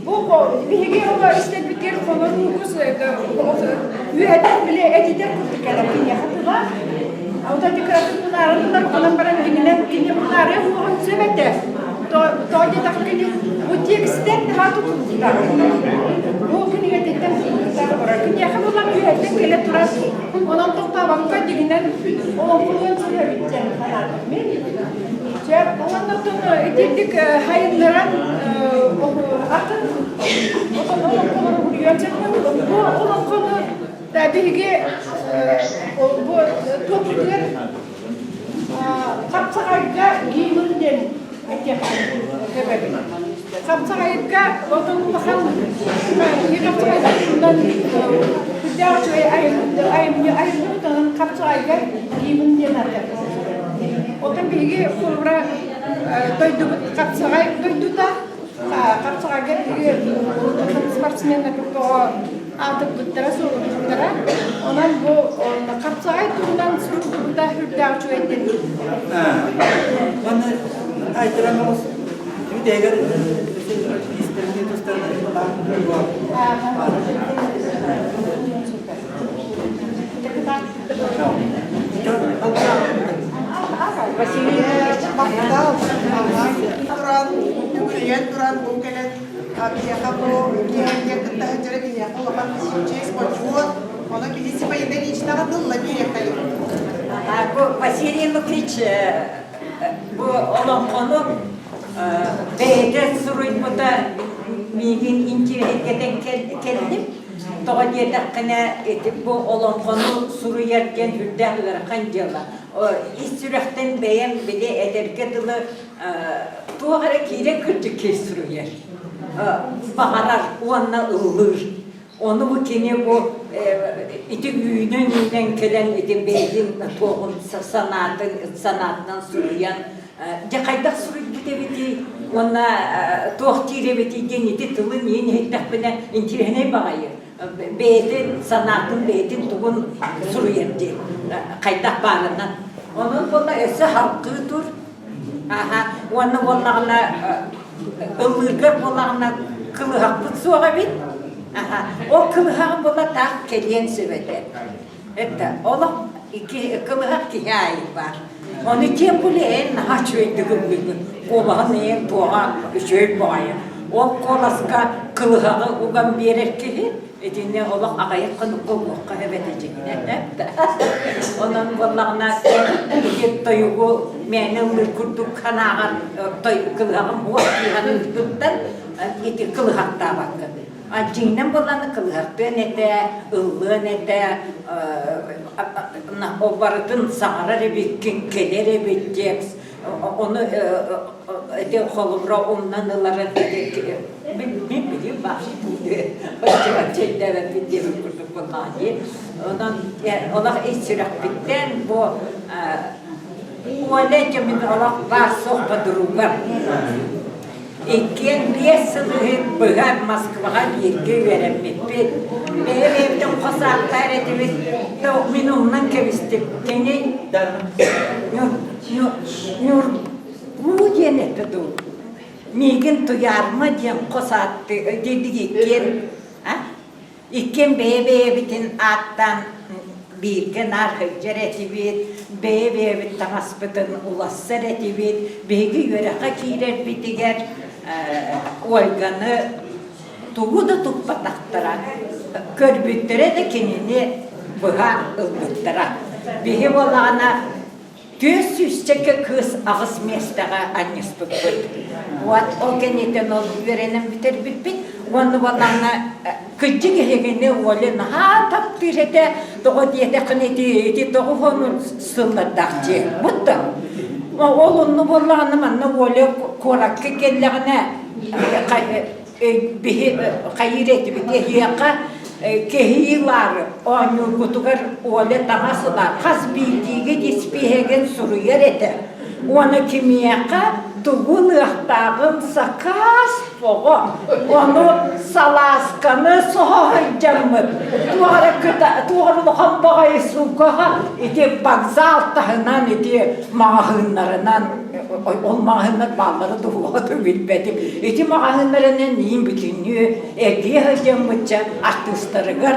Бу биһиги оҕо истэрбитигэр холоруубус үөһэтэн били этитэр курдук кэлэр киниэхэ тыла. Ота декоратив мунаарыннар онон баран кининэн кини мунаарыа буолуон сөп этэ. Тоҕо диэтэххэ кини бу текстэн наһаа тутулуктаах. Бу кинигэтиттэн тутулуктаах барар. Киниэхэ булан үөһэттэн кэлэ турар. Онон тохтообокко дьиҥинэн олоҥхолуон сөп эбит диэн санаатым мин. Дьэ, онон итинник хайыннаран атын олоҥхолору суруйан бу олоҥхону биһиги бу туохпутугар хапсаҕайга гимн диэн этиэхпин Хапсаҕайга отон улахан хапсаҕайга сүрдээх үчүгэй айымньы айымньы бутанан хапсаҕайга гимн диэн ааттыыр. Отон биһиги холобура дойдубут хапсаҕай дойдута хапсаҕайга биһиги спортсменнар тоҕо аатырбыттара суолурбуттара. Онон бу хапсаҕай туһунан суруйбута сүрдээх үчүгэй диэн. Манна айтыран оҕус бүтэһигэр истэрини тустарынан Махтал, туран, үгүрүйэн туран бу кэлэн биһиэхэ бу киһи кытта сылдьара биһиэхэ улахан честь, почет, ону киһи сипайда личноҕа тылла биэриэххэ Бу Василий Лукич бу олоҥхону бэйэтэ суруйбута миигин интириэһиргэтэн кэллим. Тоҕо диэтэххинэ, ити бу олоҥхону суруйар диэн үрдээх ыарахан дьыала. Ис сүрэхтэн бэйэм били этэргэ дылы туох эрэ киирэн кырдьык киһи суруйар. Баҕарар уонна ыллыыр. Ону бу кини бу ити үүнэн-үүнэн кэлэн ити бэйэтин туоҕун санаатын санаатынан суруйан дьэ хайдах суруйбут эбитий уонна туох диир эбитий диэн ити тылын иин иһиттэхпинэ интириэһинэй баҕайы бэйэтин санаатын бэйэтин тугун суруйар диэн хайдах баарынан онон буолла өссө халкыы тур аха уонна буоллаҕына ыллыыргар буоллаҕына кылыһахпыт суох эбит аха ол кылыһаҕын буола таах кэлиэн сөп этэ это олох кылыһах киһи аайы баар ону тем более эн наһаа үчүгэйдик ыллыыгын куолаһын эн туоҕа үчүгэй баҕайы ол куоласка кылыһаҕы уган биэрэр киһи Итиннэ олох аҕыйах хонукка уохха эбэтэ дьиҥинэн Онон буоллаҕына ити тойугу мээнэ ыллыыр курдук санааҕар кылыһаҕым уох кыыһаныттан ити кылыһахтаабаккын. А дьиҥинэн буоллаҕына кылыһахтыан этэ, ыллыан этэ, ол барытын саҥарар эбиккин, кэлэр эбит текст. Ону ити холобура умнан ыларын мин билим баар чэйдээбэппит диэбит курдук буоллаҕа дии. Онон олох ис сүрэхпиттэн бу Оля мин олох баар суох подругам. Иккиэн биэс сыл иһин быһа Москваҕа бииргэ үөрэммиппит. Бэйэ-бэйэбитин хос ааттаар этибит. Мин умнан кэбистим. Кини Ньургуу диэн этэ дуу? Миигин Туйаарма диэн хос ааттыы диэбит иккиэн. Иккиэн бэйэ-бэйэбитин ааттаан бииргэ наар сылдьар этибит, бэйэ-бэйэбит таҥаспытын улассар этибит. Биһиги үөрэххэ киирэрбитигэр Ольганы тугу да туппатахтара, көрбүттэрэ да кинини быһа ылбыттара. Биһи буоллаҕына Түөрт сүүсчэкэ кыыс аҕыс миэстэҕэ анньыспыппыт. Вот ол кэнниттэн ол үөрэнэн бүтэрбиппит. Уонна буоллаҕына кырдьык эһигини Оля наһаа таптыыр этэ. Тоҕо диэтэххинэ ити ити тоҕуһуонун сыллардаах дьиэ. Бутта. Ол онно буоллаҕына манна Оля куоракка кэллэҕинэ биһи хайыыр этибит эһиэхэ кэһии ылаары оонньуургутугар Оля таҥас ылар хас биирдиигит испииһэгин суруйар этэ уонна кимиэхэ тугу ылыахтааҕын сакаас оҕо ону салаасканы соһо сылдьаммыт туох эрэ туох эрэ улахан баҕайы суукаҕа ити вокзал таһынан ити маҕаһыыннарынан ол маҕаһыыннар бааллара дуоҕа билбэтим. Ити маҕаһыыннарынан иин бүтүннүү эргийэ сылдьаммытча артыыстарыгар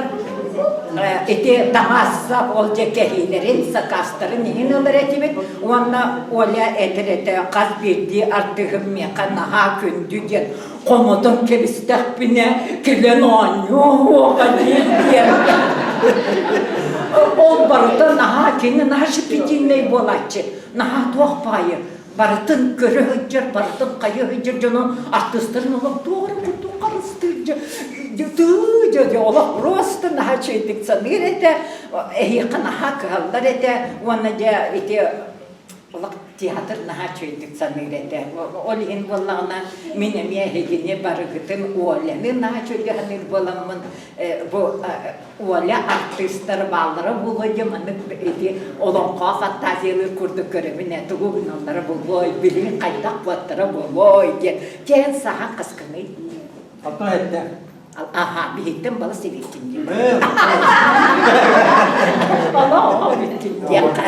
ити таҥас-сап ол дьэ кэһиилэрин, сакаастарын иһин ылар этибит уонна Оля этэр этэ хас биирдии артыыһым миэхэ наһаа күндү диэн хомотон кэбистэхпинэ кэлэн оонньуо диэн диэн ол барыта наһаа кини наһаа щепетильнэй буолааччы наһаа туох баайы барытын көрө сылдьар, барытын хайа сылдьар дьону артыыстарын олох туох эрэ курдук харыстыыр дьэ олох просто наһаа үчүгэйдик саныыр этэ, эһиэхэ наһаа кыһаллар этэ уонна дьэ ити олох театр наһаа үчүгэйдик саныыр этэ. Ол иһин буоллаҕына мин эмиэ эһигини барыгытын Оляны наһаа үчүгэйдик саныыр буоламмын бу Оля артыыстар бааллара буолуо диэн маннык ити олоҥхо фантазиялыыр курдук көрөбүн ээ тугу гыналлара буолуой билигин хайдах буоттара буолуой диэн чээн саһан хаскыный Алтан эттэ. Аха, биһиттэн балыс эбиккин диэн. Олох эбиккин диэххэ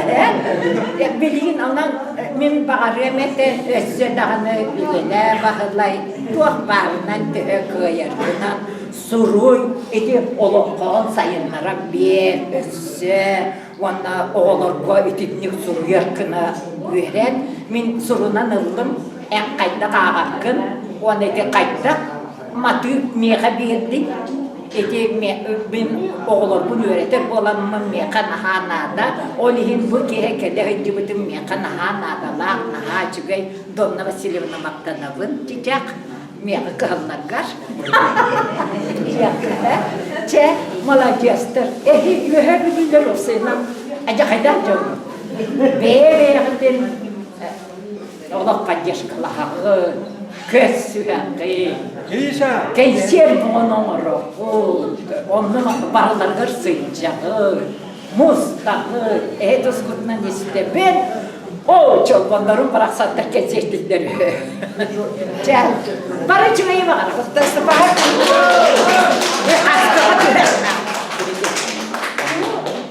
ээ. Билигин онон мин баҕарыам этэ өссө даҕаны үлэлээ Баһылай туох баарынан төһө кыайаргынан Суруй, ити олоҥхоҕун сайыннаран биэр өссө уонна оҕолорго итинник суруйар гына үөрэн мин сурунан ыллым эн хайдах ааҕаргын уонна ити хайдах матыып миэхэ биэрдиҥ ити мин оҕолорбун үөрэтэр буоламмын миэхэ наһаа наада ол иһин бу киһи кэлэ сылдьыбытым миэхэ наһаа наадалаах наһаа үчүгэй Донна Васильевна махтанабын чичах Миэхэ кыһалларгар. Чэ, маладьыастар. Эһи үөһэ бүлүүлэр уопсайынан адьахайдаах дьоҥҥут. Бэйэ-бэйэҕитин олох поддержкалаһаҕыт, көрсүһэҕит. Кэнсиэр буолан оҥороҕут, онно барыларыгар сылдьаҕыт. Мустаҕыт, эһэ тускутунан истэбин. Оо, чолбоннорум барахсаттар кэнсиэртиллэр үһү. Чэ, бары үчүгэйи баҕарабыт.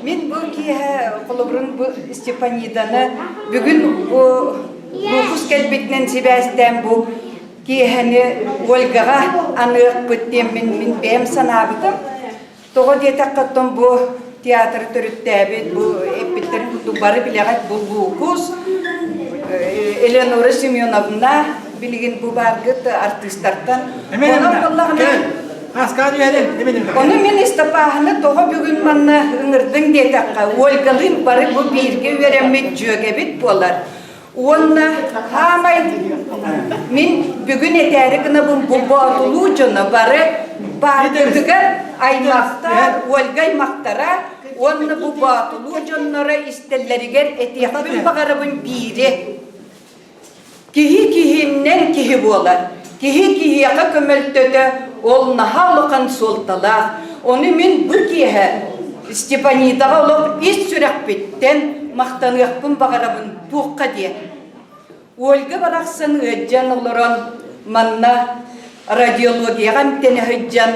Мин бу киэһэ холобурун бу Степаниданы бүгүн бу Лукус кэлбитинэн сибээстээн бу киэһэни Ольгаҕа аныахпыт диэн мин, мин бэйэм санаабытым. Тоҕо диэтэххэ, оттон бу театры төрүттээбит, бу эппиттэрин курдук бары билэҕит бу Лукус, Элеонора Семеновна билигин бу бааргыт артыыстартан. Онон буоллаҕына Ону мин Истапааһыны тоҕо бүгүн манна ыҥырдыҥ диэтэххэ, Ольгалыын бары бу бииргэ үөрэммит дьүөгэбит буолар. Уонна хаамай мин бүгүн этээри гынабын бу боотулуу дьоно бары баардытыгар аймахтар, Ольга аймахтара уонна бу боотулуу дьонноро истэллэригэр этиэхпин баҕарабын биири. Киһи киһиннэн киһи буолар. Киһи киһиэхэ көмөлтөтө ол наһаа улахан суолталаах. Ону мин бу киэһэ Степанидаҕа олох ис сүрэхпиттэн махтаныахпын баҕарабын туохха диэн. Ольга барахсан ыалдьан олорон манна радиологияҕа эмтэнэ сылдьан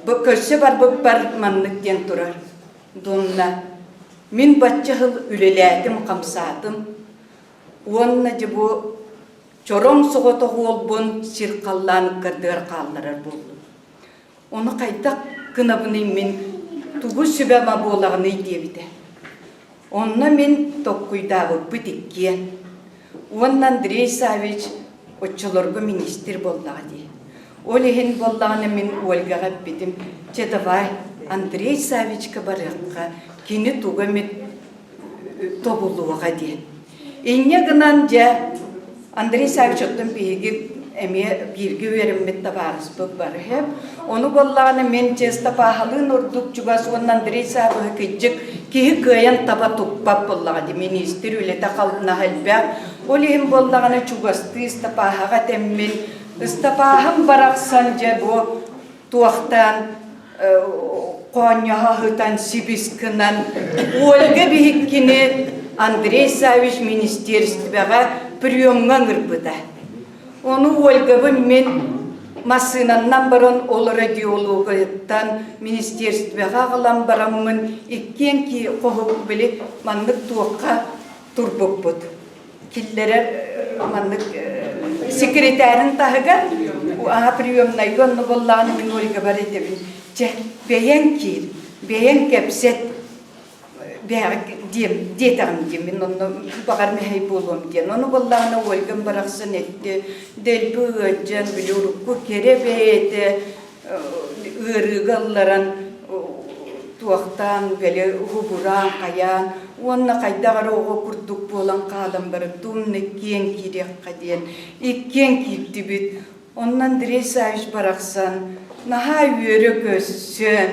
көрсө барбыппар маннык диэн турар. Донна, мин бачча сыл үлэлээтим-хамсаатым уонна дьэ бу чороҥ соҕотох уолбун сир халлаан ыккардыгар хаалларар буоллум. Ону хайдах гынабыный мин, тугу сүбэ-ама буолаҕыный диэбитэ. Онно мин толкуйдаабыппыт иккиэн. Уонна Андрей Саввич оччолорго министр буоллаҕа дии. Ол иһин буоллаҕына мин Ольгаҕа эппитим, чэ давай Андрей Саввичка барыахха, кини тугу эмит тобулуоҕа диэн. Инньэ гынан дьэ Андрей Саввич оттон биһиги эмиэ бииргэ үөрэммит табаарыспыт барыһы. Ону буоллаҕына мин Честопааһалыын ордук чугас уонна Андрей Саввиһы кыдьык киһи кыайан таба туппат буоллаҕа дии министр үлэтэ халнаһа элбэх. Ол иһин буоллаҕына чугастыы Ыстапааһаҕа этэммин Ыстапааһым барахсан дьэ бу туохтаан хоонньоһо сытан сибис гынан Ольга биһиккини Андрей Саввич министерствоҕа приемҥа ыҥырбыта. Ону Ольгабын мин массыынаннан баран ол радиологыттан министерствоҕа аҕалан бараммын иккиэн хоһу били маннык туохха турбуппут. Киллэрэр маннык секретарин таһыгар аһа приемнайга онно буоллаҕына мин Ольгабар этэбин чэ бэйэҥ киир бэйэҥ кэпсэт диэм диэтэҕим диэн мин онно баҕар мэһэй буолуом диэн ону буоллаҕына Ольгам барахсан этти дэлби ыалдьан били урукку кэрэ бэйэтэ ыарыыга ылларан туохтаан били уһугураан хайаан уонна хайдах эрэ оҕо курдук буолан хаалан баран тумна иккиэн киириэххэ диэн иккиэн киирдибит онно Андрей Саввич барахсан наһаа үөрэ көрсөн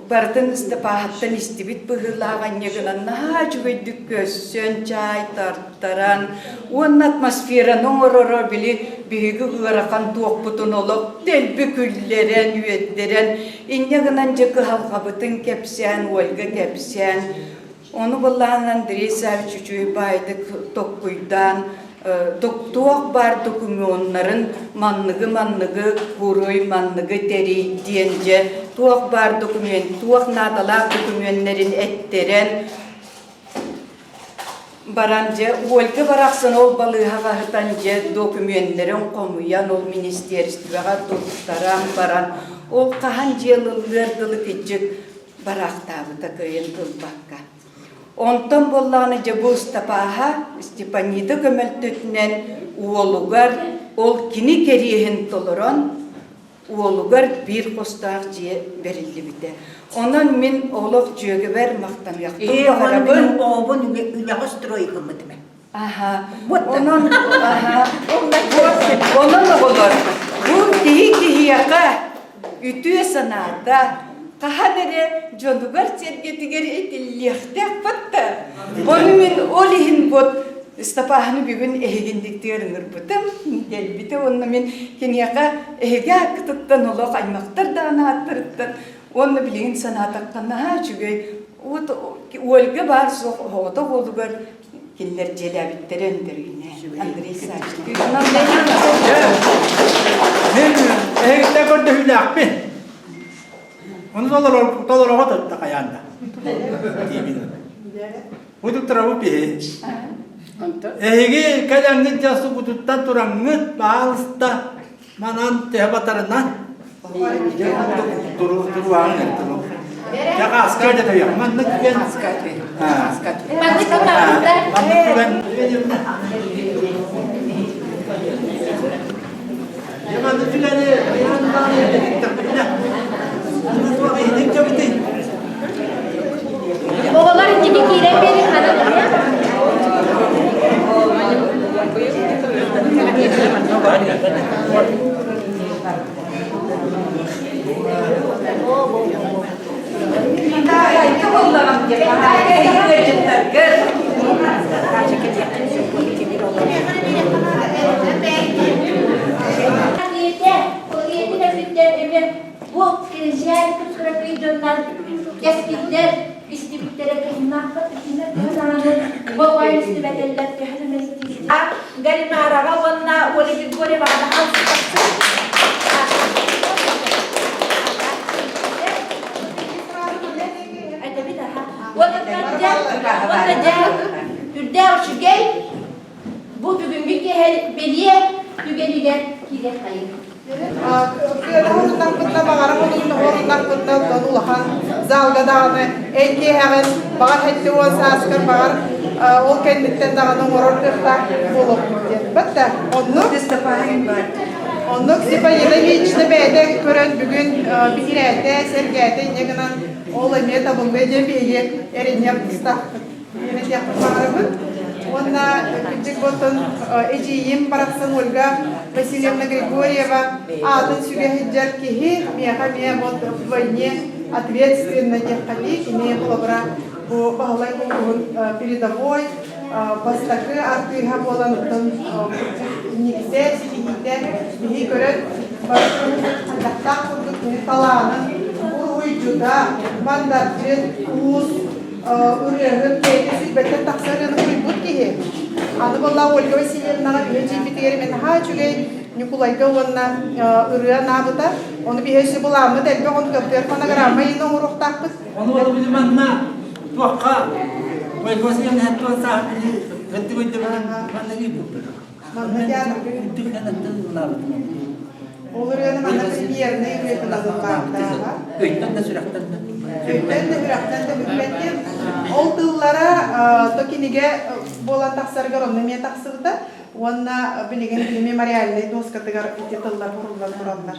Барытын Ыстапааһыттан истибит быһыылаах анньа гынан наһаа үчүгэйдик көрсөн, чаай тартаран уонна атмосфераны оҥороро били биһиги ыарахан туохпутун олох дэлби күллэрэн, үөрдэрэн, инньэ гынан дьэ кыһалҕабытын кэпсээн, Ольга кэпсээн, Ону былаан Андрей Саввич үчүгэй баайдык токкуйдаан, туох баар докумуоннарын манныгы-манныгы куруй, манныгы тэрий диэн дьэ туох баар документ, туох наадалаах докумуоннарын эттэрэн баран дьэ Ольга барахсан ол балыыһаҕа сытан дьэ докумуоннарын хомуйан ол министерствоҕа туттаран баран ол хаһан дьыалыллыар дылы кыдьык бараахтаабыта кыайан ылбакка. Онтон буоллаҕына дьэ бу Ыстапааһа Степанида көмөлтөтүнэн уолугар ол кини кэриэһин толорон уолугар биир хостоох дьиэ бэриллибитэ. Онон мин олох дьүөгэбэр махтаныахпын баҕарабын. Оҕобун үлэҕэ строй гыммытым. Аха. Онон аха. Онон оҕолор бу киһи киһиэхэ үтүө санаата хаһан эрэ дьонугар-сэргэтигэр этиллиэхтээх батта. Ону мин ол иһин вот Ыстапааһыны бүгүн эһигинниктигэр ыҥырбытым, кэлбитэ уонна мин киниэхэ эһиги ааккытыттан олох аймахтар даҕаны ааттарыттан уонна билигин санаатахха наһаа үчүгэй вот Ольга баар суох оҕото уолугар Кинилэр дьиэлээбиттэрэ өндөрүүнэ. Андрей Саввич. Мин эһигиттэн көрдөһүүлээхпин. Ону толороҕо тутта хайаан да. Диибин. Бу туттарабы биһи. Эһиги кэлэҥҥит дьасубутуттан тураҥҥыт, баалыста Манан төһө батарынан Маннык түгэн Маннык түгэн Маннык түгэни Оҕолор инники киирэн биэрин Бу кирилиэн кып-кыракый дьоннор кэскиллэр истибиттэрэ кыһыннаахпыт итиннэ төһө даҕаны болҕойон истибэтэллэр төһө да мэлдьи Галимараҕа уонна Оля Григорьеваҕа да Этэбит аха. Уонна дьэ, үрдээх үчүгэй бу бүгүҥҥү киэһэ бэлиэ түгэнигэр киириэх хайын. Кыана хоруннахпытына, баҕара хоруннахпытына, оттон улахан залга даҕаны эн киэһэҕин, баҕар 70 сааскар, баҕар ол кэнниттэн даҕаны оҥорор кыахтаах буолуохпут диэн. Батта, оннук Оннук Степанина Ильинична бэйэтэ көрөн бүгүн биһирээтэ, сэргээтэ инньэ гынан ол эмиэ табыллыа диэн биһиги эрэниэх тустаахпыт. Диэн этиэхпин баҕарабын. Уонна кырдьык оттон эдьиийим барахсан Ольга Васильевна Григорьева аатын сүгэ сылдьар киһи миэхэ эмиэ вот вдвойне ответственно диэххэ дии. Кини холобура бу Баһылай Куҥкуһун передовой бастакы артыыһа буолан оттон инникитэ ситиһиитэ биһи көрөн бары хайдахтаах курдук кини талаанын уруһуйдьута, мандардьыт, уус ырыаһыт бэйэтэ сүүрбэттэн тахса ырыаны суруйбут киһи. Аны буолла Ольга Васильевнаҕа биһи дьиэбитигэр эмиэ наһаа үчүгэй Ньукулайга уонна ырыа анаабыта. Ону биһи өссө былааммыт элбэх, ону кыптыар фонограмма иһин оҥоруохтаахпыт. Ону ол манна туохха Ольга Васильевна туох сааһын кыттык өйдөбүлүн манна ыыппыппыт. Манна театрга Ол ырыаны манна премьернай ырыатын ыллаабыта. Өйтөн да сүрэхтэн да. Өйтөн да сүрэхтэн да бүппэт Ол тыллара то кинигэ буолан тахсарыгар онно эмиэ тахсыбыта. Уонна билигин кини мемориальнай доскатыгар ити тыллар суруллан тураллар.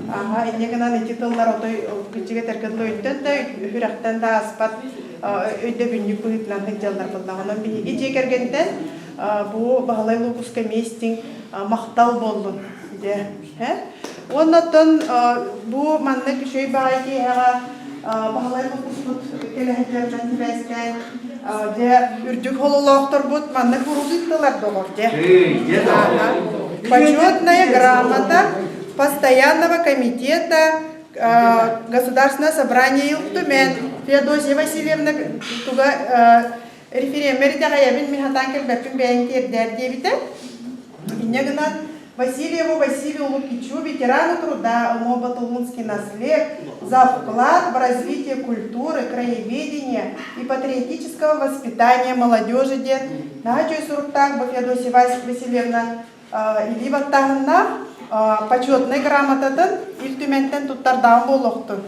Аха, инньэ гынан ити тыллар отой кырдьык этэргэ дылы өйтөн да, сүрэхтэн да ааспат өйдөбүнньүк быһыытынан сылдьаллар буоллаҕа. Онон биһиги дьиэ кэргэнтэн бу Баһылай Луукуска эмиэ истиҥ махтал буоллун дьэ. Уонна оттон бу маннык үчүгэй баҕайы киэһэҕэ Баһылай Луукуспут кэлэ сылдьарынан сибээстээн дьэ үрдүк хололоохторбут маннык урук ыыттылар доҕор дьэ. Почетная грамота постоянного комитета Государственного собрания Ил Түмэн Феодосия Васильевна туга референдумер итэҕэйэбин мин хатаан кэлбэппин бэйэҥ тиэрдээр диэбитэ. Инньэ гынан Васильеву Василию Лукичу, ветерану труда, Умо Батулунский наслед, за вклад в развитие культуры, краеведения и патриотического воспитания молодежи диэн наһаа үчүгэй суруктаах бу Феодосия Васильевна илии баттааһыннаах почетнай грамотатын Ил Түмэнтэн туттардаан буолуохтун.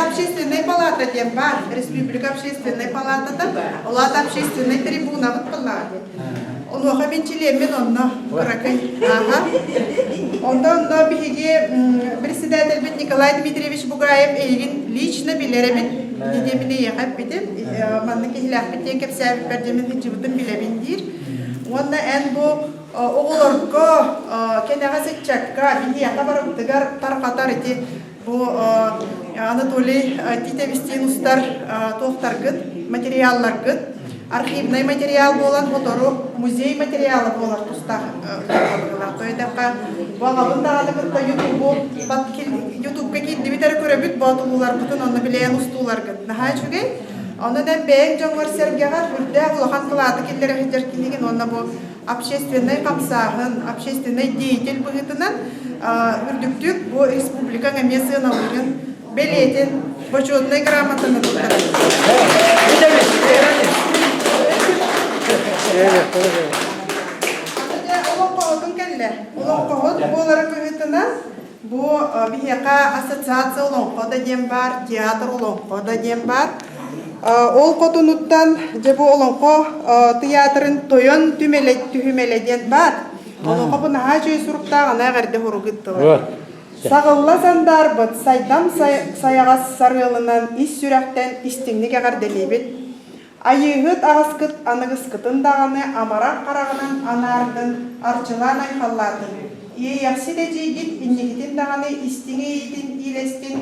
Общественная палата диэн баар, республика общественной палатата, ол аата общественнай трибунабыт буоллаҕа дии. Онуоха мин чилиэммин онно кыракый. Ааха. Онно онно биһиги председательбит Николай Дмитриевич Бугаев эйигин лично билэр эбит. Ити мин эйиэхэ эппитим. Маннык киһилээхпит диэн кэпсээбиппэр дьэ мин сылдьыбытын билэбин диир. Уонна эн бу оҕолорго кэнэҕэс ыччакка биһиэхэ барыбытыгар тарҕатар ити бу Анатолий Титовичтиин устар туохтаргыт, материалларгыт архивнай материал буолан сотору музей материала буолар тустаах Тойтахха бу аҕабын даҕаны кытта ютубу ютубка киирдибит эрэ көрөбүт боотулууларбытын онно билэйэн устууларгыт наһаа үчүгэй онон эн бэйэҥ дьоҥҥор-сэргэҕэр үрдээх улахан кылааты киллэрэ сылдьар киһигин уонна бу общественнай хамсааһын, общественнай деятель быһыытынан үрдүктүк бу республикаҥ эмиэ сыаналыырын бэлиэтин бочуотунай грамотаны туттарар. Олоҥхоһутун кэллэ. Олоҥхоһут буоларын быһыытынан бу биһиэхэ ассоциация олоҥхо да диэн баар, театр олоҥхо да диэн баар. Ол хотунуттан дьэ бу олоҥхо тыйаатырын тойон түмэлэ түһүмэлэ диэн баар. Олоҥхо бу наһаа үчүгэй суруктаах ана эҕэрдэ сурук ыыттылар. Саҕылла сандаарбыт сайдам сайаҕас сарыалынан ис сүрэхтэн истиҥник эҕэрдэлиибит. Айыыһыт аҕаскыт аныгыскытын даҕаны амарах хараҕынан анаардын, арчылаан айхаллаатын. Иэйэхсит эдьиийгит инникитин даҕаны истиҥ иэйиитин иилэстин,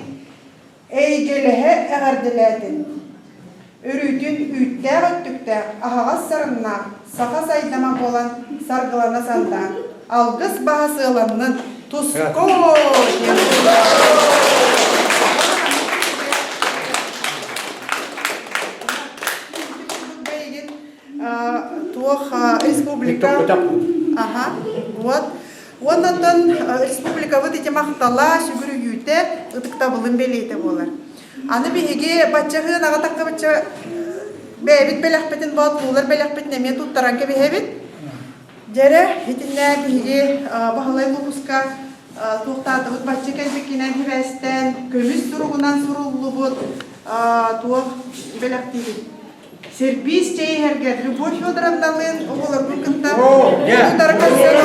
эйгэлэһэ эҕэрдэлээтин. Өрүүтүн үүттээх өттүктээх, аһаҕас сарыннаах, саха сайдама буолан саргылана сандаан, алгыс баһа сыаланнын, туску! диэн. туох республика аха вот уоннаттан республикабыт ити махтала сүгүрүйүүтэ ытыктабылын бэлиэтэ буолар. Аны биһиги баччаһыын аҕа таххыбычча бэйэбит бэлэхпитин боотулуулар бэлэхпитин эмиэ туттаран кэбиһэбит. Дьэрэ, итиннэ биһиги Баһылай Лукуска туохтаатыбыт бачча кэлбиккинэн сибээстээн көмүс суругунан суруллубут туох бэлэхтиибит. Сербиз чэй иһэргэ Любовь Федоровналыын оҕолорбун кытта утары көрсөн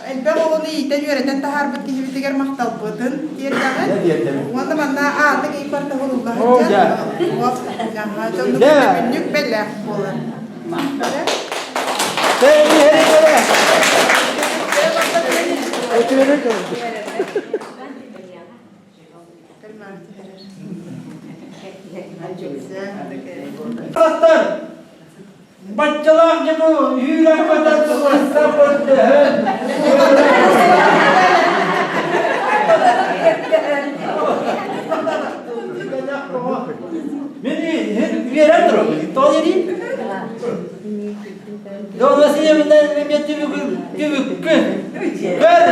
Элбэх оҕону иитэн-үөрэтэн таһаарбыт киһибитигэр махталбытын тиэрдэҕин. Уонна манна аатыҥ ыйбар тоһурулла сылдьар. Дьоннук күннүк бэлэх буолар. Астар! Баччалаах дьону үүрэн көтөн сылайса көрдөһөн. Мен үөрэн турабын. Тоҕо дириим? Дьон Васильевна эмиэ түбүккүн. Көр,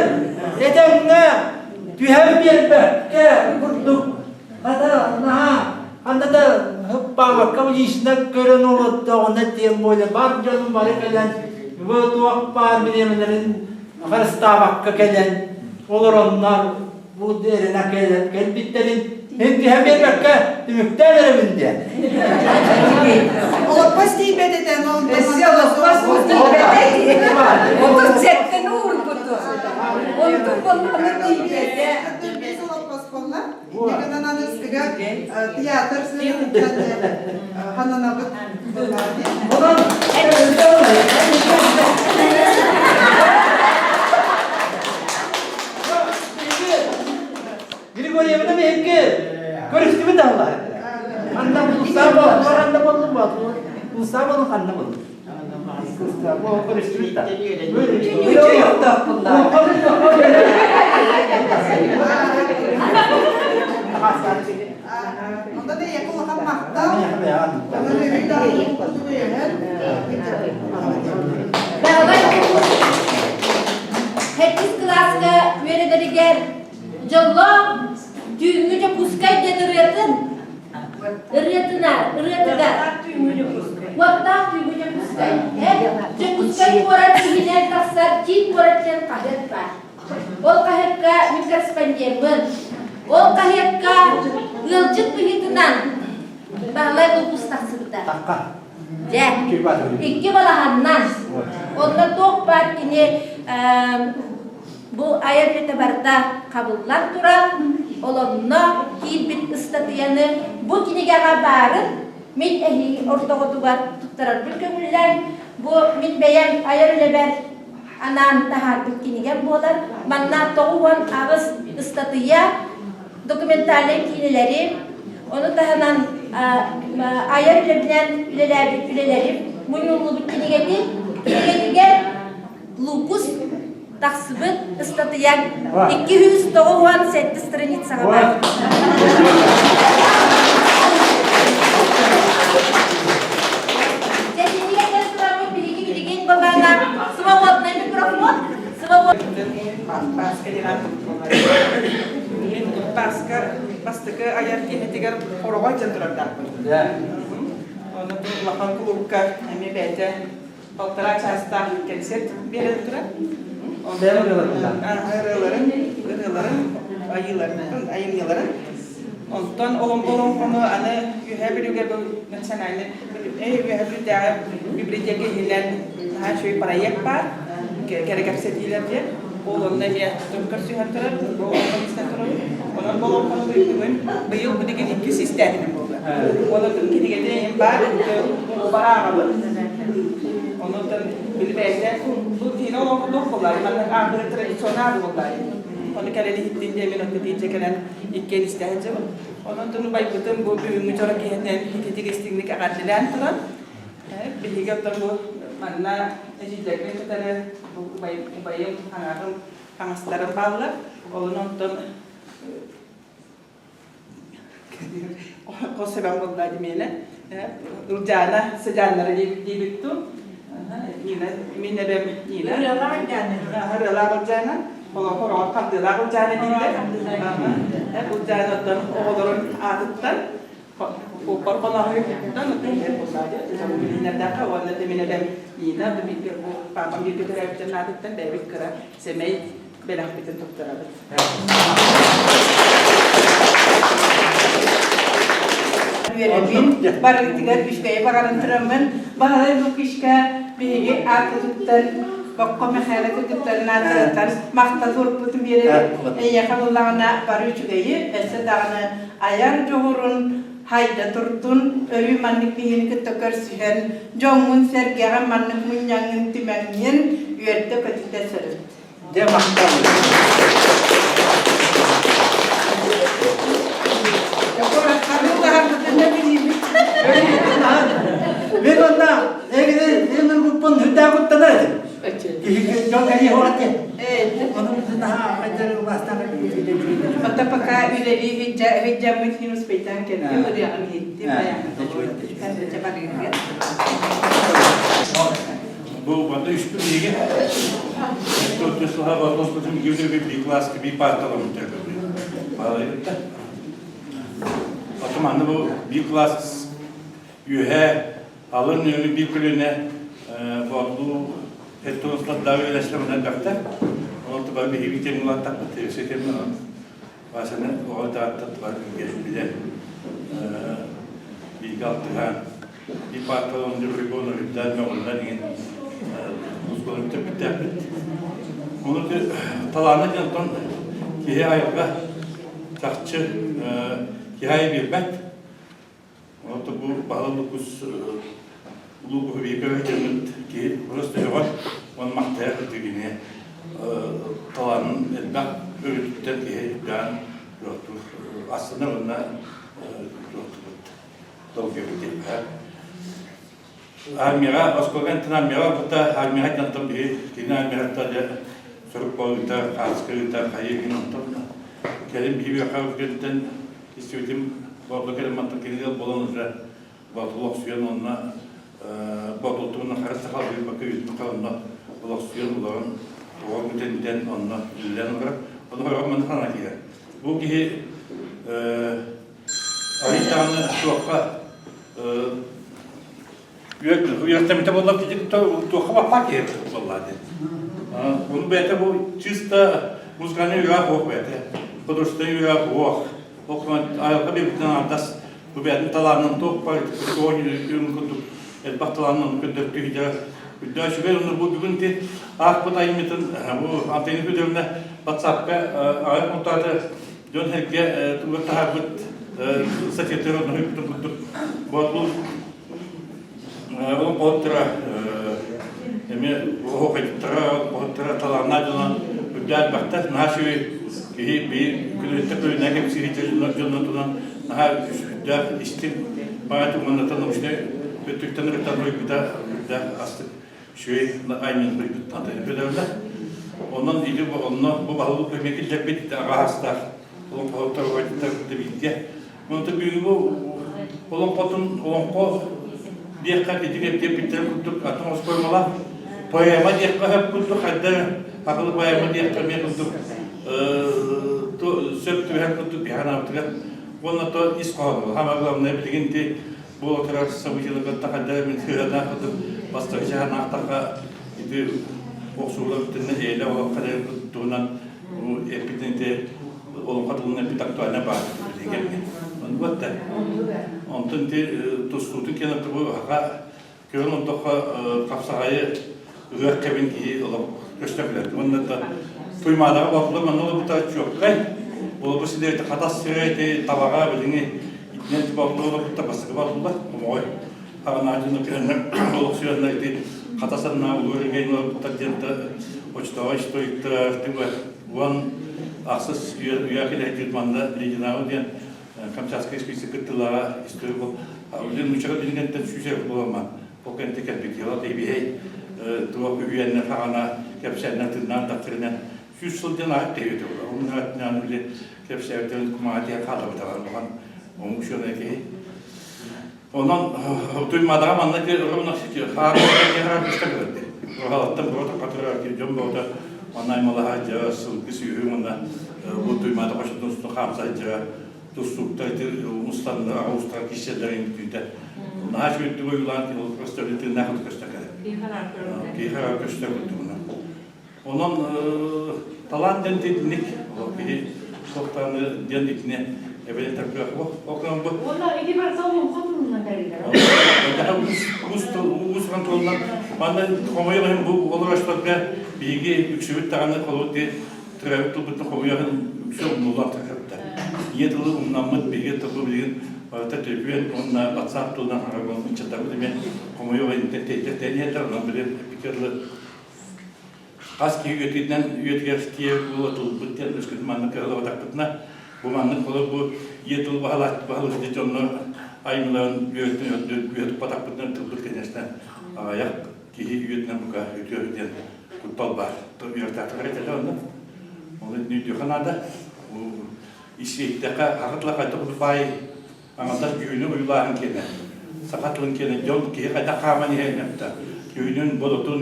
этэҥҥэ түһэн биэрбэккэ курдук хата наһаа ханна да һыппаабакка лично көрөн олордоҕуна тем более бар дьонум бары кэлэн бу туох баар бириэмэлэрин харыстаабакка кэлэн олороннор бу эрэнэ кэлэн кэлбиттэрин мин түһэн биэрбэккэ түмүктээн эрэбин диэн. Олоппос тиийбэт этэн ол Өссө олоппос тиийбэтэ. 37 уурбуту. Онтун боллоҕуна тиийбэтэ. Биэс олоппос буолла. Инньэ аныскыга театр сыаныттан хананабыт Онон Григорьевна биһикки көрүстүбүт алла. Ханна булсаа боллу, ханна боллу боллу. Булсаа боллу, ханна боллу. Көрүстүбүт да. Онда да екі улахан мақтал. Баһылай Хэттис кылааска үөрэнэригэр дьоллоох түүҥҥү Дьокуускай диэн ырыатын ырыатына ырыатыгар уоттаах түүҥҥү Дьокуускай Дьокуускай куорат иһинэн тахсар киин куорат диэн хаһыат баар. Ол хаһыакка мин корреспондеммын. Ол хаһыакка ыалдьыт быһыытынан Баһылай Лупус тахсыбыта. Дьэ, икки балаһаннан. Онно туох баар кини бу айар үлэтэ барыта хабыллан туран, олонно киирбит ыстатыйаны бу кинигэҕэ баарын мин эһиги ортоҕутугар туттарарбын көҥүллээн, бу мин бэйэм айар үлэбэр анаан таһаарбыт кинигэм буолар. Манна 98 ыстатыйа, документальнай киинэлэри, ону таһынан айар үлэбинэн үлэлээбит үлэлэрим мунньуллубут кинигэтин, кинигэтигэр Лукус тахсыбыт ыстатыйаҥ 297 страницаҕа баар. Дьэ, тураммыт биһиги билигин балаана свободный микрофон. Пааска диэн Мин Пааска бастакы айар киэһэтигэр хороҕой дьон турардаахпын. Онно улахан кулуупка эмиэ бэйэтэ балтараа чаастаах кэнсиэрт биэрэн турар. Ырыаларын, ырыаларын, айыыларын, айымньыларын. Онтон олоҥхону аны Үөһээ Бүлүүгэ бу национальный Үөһээ Бүлүүтээҕи библиотека иһинэн наһаа үчүгэй проект баар, кэрэ кэпсэтиилэр диэн. Ол онно эмиэ дьон көрсүһэн турар, олоҥхону истэн турабыт. Онон бу олоҥхону бүгүн быйыл билигин иккис истээһиним буолла. Онон кинигэтин эйим баар, барааҕабыт. Онон били бэйэтэ бу киинэ олоҥхо туох буоллаай, маннык ааҕыы традиционный ааҕыы буоллаай. Ону кэлэн иһиттин диэн мин онно тиийдьэ кэлэн иккиэн истэ сылдьабын. Онон тunu байбытым бу бүгүҥҥү дьоро киһитинэн ититик истиҥник эҕэрдэлээн туран. Биһиги оттон бу манна эдьиийдэрбин кытары бу убайым, хаҥаҕым, хаҥастарым бааллар. Олун онтон хос эбэм буолла димиэнэ. Ылдьаана сыдьааннара диэбит ту. Нина, мин эбэм Нина. Ырыалаах Ылдьаана. Ырыалаах Ылдьаана. Олоҥхо хардыылаах Ылдьаана дииллэр. Ылдьаана оттон оҕолорун аатыттан Куоппар хоноһуйуттан ытын буоллаадьа билиннэрдэххэ уонна мин эбэм Нина бу паапам бииргэ төрөөбүттэрин аатыттан бэйэбит кыра сэмэй бэлэхпитин туттарабыт. Үөрэбин, барыгытыгар үчүгэйи баҕаран тураммын, Баһылай Лукичка биһиги аатыттан Бокко Мэхээлэ кыргыттарын аатыттан махтал суруйбутун биэрэбит. Эйиэхэ буоллаҕына бары үчүгэйи, өссө даҕаны айар дьоҕурун хайда турдун, өрүү маннык биһигини кытта көрсүһэн, дьоҥҥун-сэргэҕин маннык мунньаҥҥын түмэҥҥин үөрдэ-көтүтэ сырыт. Дьэ махтал. Мен онна эгини мен ырбыппын үрдээх куттанар этим. Киһи дьон кэлии хоратты. Ону наһаа хайдары убастан Ота пока үлэлии сылдьаммыт хин успейтан кэлдим, ырыаҕын иһиттим, Бу банда үспүт биһиги. Төрт сылга барбоспутум гивдер би класска би парталам бүтэрбит. Балайытта. Потом аны бу би класс үөһэ алын нөҥү би көлүнэ боотулуу Петровскладдааҕы үлэстэм элбэхтэр. Онон тыба биһиги темулаттахпыт өссө темнанан Васяны оҕо дааттан тыба билэн бииргэ алтыһан биир парталан Регона үрдээн мөҕүллэн иҥин оскуоланы бүтэрбиттээхпит. Ону талааны дьонтон киһи айылҕа чахчы киһи айы биэрбэт. Онон бу баһылык Лукус улуу куһубиика дьоммут киһи просто өҕөр уонна махтайар курдук кини талаанын элбэх өрүтүттэн киһи үрдээн туохтуур астынар уонна туохтубут долгуйбут диэххэ. Армияҕа оскуолаҕа армияҕа барбыта армияҕа дьонтон биһи кини армияттан дьэ сурук ыыта хаачыска ыыта хайыы гин онтон кэлин биһи үөхэ үкэнтэн истибитим бордо кэлин мантан кини буолан уже ботул олохсуйан онно ботултугунна харыс сахал быйбакка үүтүн онно олохсуйан уларан оҕо бүтэн онно үлэлээн олорор ону хорох манна хана киһи бу киһи арыйтаҕына суохха үөртэммитэ буолла туохха баппаат киһи буолла диэн. Ону бэйэтэ бу чисто музыкальный үөрэх буох бэйэтэ. Художественный үөрэх буох. Ол айылҕа биэрбитинэн аҥардас бу бэйэтин талаанын туох баар үн курдук элбэх талаанын көрдөртүү сылдьара үрдээх үчүгэй онно бу бүгүн ти аахпыт айымньытын бу Антонина Федоровна ватсапка аҕай монтаата дьон сэргэ тугар таһаарбыт статьятыгар онно курдук боотулуу олоҥхоһуттара эмиэ оһуохайдыттара олоҥхоһуттара талааннаах дьонон үрдээх элбэхтэр наһаа үчүгэй киһи биир күнүттэ көлүнэ кэпсиир дьоннор тунан наһаа үрдээх истиҥ баҕайытык уонна научнай өттүттэн ырытан суруйбута үрдээх астык үчүгэй айымньыны суруйбут Антонина Федоровна. Онон ити онно бу баһылык эмиэ киллэрбит аҕаһастаах олоҥхоһуттар убайдыттар кытта бииргэ. Онтон бүгүҥҥү олоҥхотун олоҥхо диэххэ ити кэппиттэрин курдук атын оскуолалар поэма диэххэ сөп курдук хайда акылы поэма диэххэ эмиэ курдук сөп түбэһэр курдук биһан аабытыгар уонна то ис хоһооно самое главное билигин ти буола турар событиеларга хайда мин сыһыаннаах курдук бастакы чаһанаахтахха ити охсуулар бүтүннэ эйэлэ олоххо туһунан эппитин ити олоҥхо тылын эппит актуальна баар билигин Ону батта. Онтон ити тустуутун кэнэ бу хака көрөн онтоххо хапсаҕайы ыһыах кэбин киһи олох көстө билэр. Уонна да Туймаадаҕа боотулар манна олорбута чуоккай. Ол бу силэр хатас сирэ ити табаҕа билиҥи итинэн боотулар олорбута бастакы боотулар хомоҕой. Хаҕанаачыны кэлэннэр олохсуйаннар ити хатас анна улуу регион олорбуттар диэн очтоҕо историктар уон ахсыс үйэ кэлэһитит манна Лединава диэн Камчатскай экспедиция кыттыылааҕа историк ол нууччаҕа билиҥҥэттэн сүүсэ буоламма. Ол кэннэ кэлбит дьыала тэбиһэй туох үһүйэннэр хаҕана кэпсээннэр тыыннаан тахсарынан 100 сыл диэн аат тэһиэ буолла. Онно атынан били кэпсээбитин кумаҕа тиһэн хаалабытаҕар улахан омук учуонай киһи. Онон туймадаҕа манна ровно хаар көстө көрдө. Руһалаттан бөҕө тахатырар дьон бөҕөтө манна аймалаһа дьа сылгы сүүһү уонна бу туймаада хочотун устун хаамса дьа тустууктар ити устаннар аҕа киирсэллэрин бүтүүтэ наһаа үчүгэйдик ойуулаан ол көстөр тыыннаах көстөр кэлэр. Киһи хараҕар көстөр курдугуна. Онон талаан диэн итинник киһи суохтааны диэн итини эбэни тарпыах ол гынан бу Уонна ити барыта олоҥхо тылынан бэриллэр. Уус уус тылынан манна хомойуох иһин бу олорочторго биһиги үксүбүт даҕаны холобур төрөөбүт тылбытын хомойуох иһин үксэ умнуллан тахсыбыта. Ийэ тылы умнаммыт биһиги тылбыт билигин барыта төлөпүөн уонна WhatsApp тылынан хараҕын ыччаттарбыт эмиэ хомойуох иһин тэйдэр иһэллэр онон били эппиккэ дылы Хас киһи үйэтинэн үйэтигэр тиийэр буола тылбыт диэн өскөтүн маннык кыһаллыбатахпытына, бу маннык холобур бу ийэ тыл баһылык дьоннор айымньыларын үөрэтин үөрэ туппатахпытына тылбыт конечно аҕыйах киһи үйэтинэн бука үтүө диэн куттал баар. Үөрэхтээхтэр этэллэр онно. Ону өйдүөххэ наада. Бу исиэйтэххэ хара тыла хайдах баай Аҥардас дьүһүнү ойуулааһын киэнэ, саха тылын киэнэ дьон киһи хайдах хааман иһэрин эптэ. Дьүһүнүн, бодотун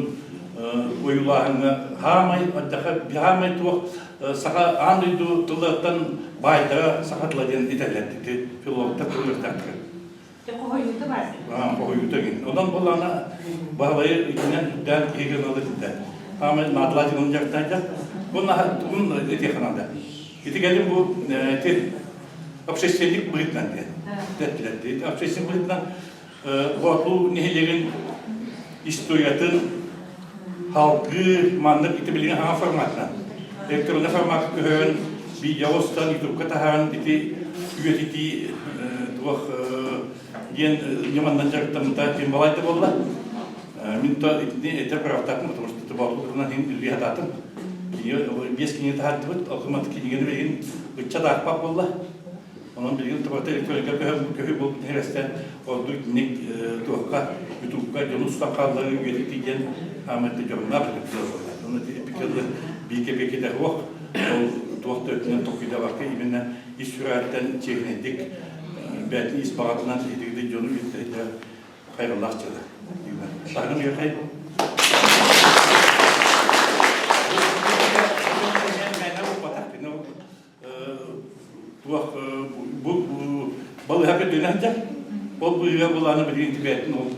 ойуулааһыҥҥа хаамай, хаамай туох саха аан дойду тылларыттан баайдара саха тыла диэн этэллэр ити филологтар тыллардаахтар. Хоһуйуута баар. Хоһуйуута гин. Онон буоллаҕына баһылайы итинэн үрдээн киһи гыналыт итэ. Хаамай наадалаах дьонун дьарыктаайда. Бу тугун этиэхэ наада. Ити кэлин бу ити общественник быһыытынан диэн тэттилэр. Общественник быһыытынан Боотулуу нэһилиэгин историятын халгыы маннык ити билигин хаҥа форматынан электронный форматка көһөрөн видео устан ютубка таһааран ити үйэтитии туох диэн ньыманнан дьарыктаммыта ким балайда буолла. Мин то итини этэр правтаахпын, потому что Боотулуу туһунан иһин үлэлии сатаатым. Биэс кинигэ таһаардыбыт, ол кинигэни билигин ыччат аахпат буолла. Онон билигин табата электроника көһүү буолбут иһирэстэн ордук итинник туохха ютубка дьону устан хаалларыы үйэтитии диэн хаамайда дьоһуннаах эпикелы буолла. Онно эпикелы биир кэпиэкитэ суох, ол туох да өттүнэн толкуйдабакка именно ис сүрэҕиттэн чиэһинэйдик бэйэтин ис баҕатынан итигди дьону үйэтитэ хайҕаллаах дьыала. Таһыгын үйэхэй. Туох бу балыыһа көрдүнэ сылдьар. Ол быыһыгар булааны билигин тибээтин ол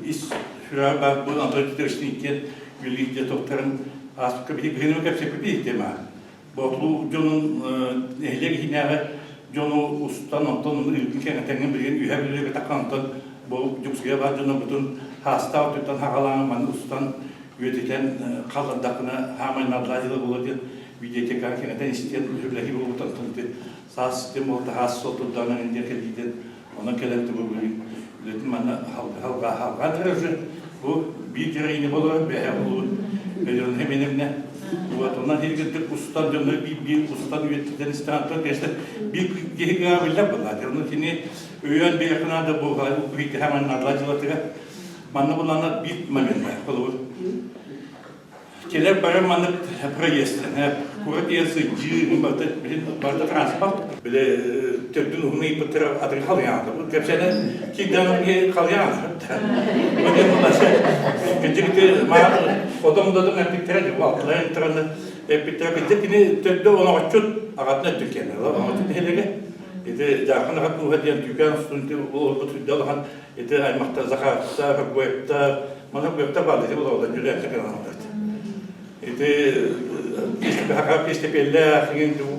ис сүрэҕэ баар бу Анатолий Петрович иккиэн үлэлиир туохтарын ааспыкка биһиги биһигини кэпсэппит тема. Боотулуу дьонун нэһилиэк иһинээҕи дьону устан онтон ыытын кэҥэтэҥҥин билигин үһэ бүлүүгэ таххан онтон бу Дьокуускайга баар дьоннорбутун хаастаах өттүттэн хаҕалаан маны устан үйэтитэн халлардаххына хаамай наадалаах дьыала буолуо диэн видеотекаҕа кэҥэтэн истиэн үһүлэһии буолбут онтон ити саас тем буолта хаас суол турдаҕына индия кэлиитин онон кэлэн тугу билин үлэтин манна халгаа халгаа уже бу биир героиня болор бэһэ болуут Өлөөнө Хеменевне вот онон хиргирдик устан дьоннор биир-биир устан үйэттитэн истэҕин кэстэ биир киһи гыа биллэр буолла онно кини өйөөн биэрэххэ наада бу биһиги манна дьылатыгар манна булана биир момент холобур Кэлэр барар маннык проездтан, куорат иһэ сылдьыы, барыта, барыта транспорт. Били төрдүн уһун ыйбыттара атын халыйаан. Бу кэпсээнэ киирдээн халыйаан. Кырдьык отом додум эппиттэрэ, алтыларын тураны эппиттэрэ. Кырдьык кини төрдө оноҕоччут аҕатын өттүн кэннэ. Оноҕоччут нэһилиэгэ. Ити Дьаархан аҕат ууһа диэн түүкээн устун олорбут сүрдэ улахан Ити аймахтар Захаровтар, Хаббоевтар, манна Хаббоевтар бааллар, ити олороллор, Дьүлээхтэр кэлэн Ити Хакап Истепеллээх,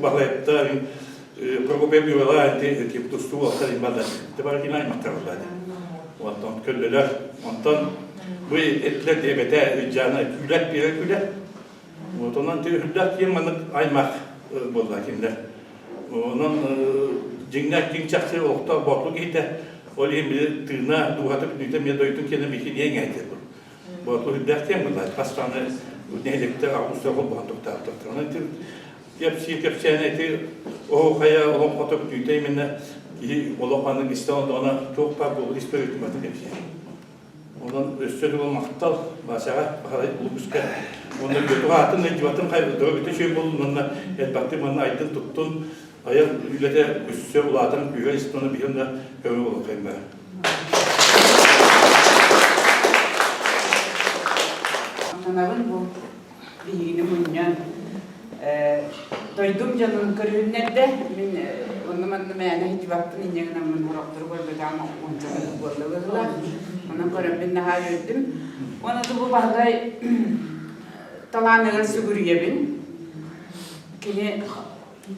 Баһылайыптар, Прокопьев Юрала, ити тустуу уолаттар бааллар. Ити бары кини аймахтар буолла. Онтон көллөлөр. Онтон бу этилэр диэбэтэ Ыдьаана күлэт биэрэ күлэ. Вот онон үрдэх киэн маннык аймах буолла кинилэр. Онон дьиҥнээх дьиҥ чахчы олохтоох боотур киһитэ, ол иһин били тыына, дууһата бүтүннүүтэ эмиэ дойдутун киэнэ михиниэн иҥээтэ. Боотур үрдээх диэн буолла. Хас даҕаны нэһилиэктэр аҕыс холбоһон туохтаахтар. Онон ити кэпсиир кэпсээнэ ити оһуохайа олоҥхото бүтүүтэ именно киһи олох маннык истэн олордоҕуна туох баар буолбут история кэпсиир. Онон өссө төгүл махтал Васяҕа, Баһылай Улукуска уонна Бүөтүҕэ атын ыйдьыбатын хайдыга бүтэ үчүгэй буоллун уонна элбэхтик манна айдын туттун, айар үлэтэ өссө улаатан күүһэ истин уонна биһи онно көмө буолуоххайын бара. Махтанабын бу биһигини мунньан дойдум дьонун көрүһүннэрдэ. Мин онно манна мээнэ сылдьыбаппын инньэ гынаммын сорохтору көрбөтөҕүм уонча хонук буолла быһыылаах. Онон көрөммүн наһаа үөрдүм. Уонна бу Баһылай талааныгар сүгүрүйэбин. Кини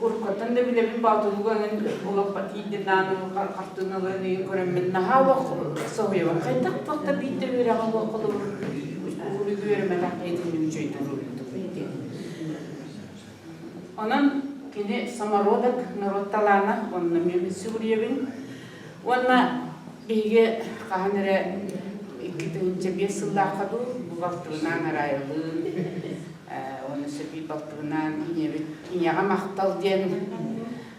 Уруккаттан да билэбин Боотулуга эҥин олох тиийдин ааны хартыыналарын ыйын көрөммүн наһаа олох соһуйабын. Хайдах туох да биир да үөрэҕэ олох холобур уруйга үөрэммэтэх киһитин үчүгэйдик уруйдук. Онон кини самородок норуот талаана, онно мен сүгүрүйэбин. Уонна биһиги хаһан эрэ 2005 сыллаахха дуу бу балтыбынаан Араайалыын Уонна Сөпүй балтыбынаан ийэбит ийэҕэ махтал диэн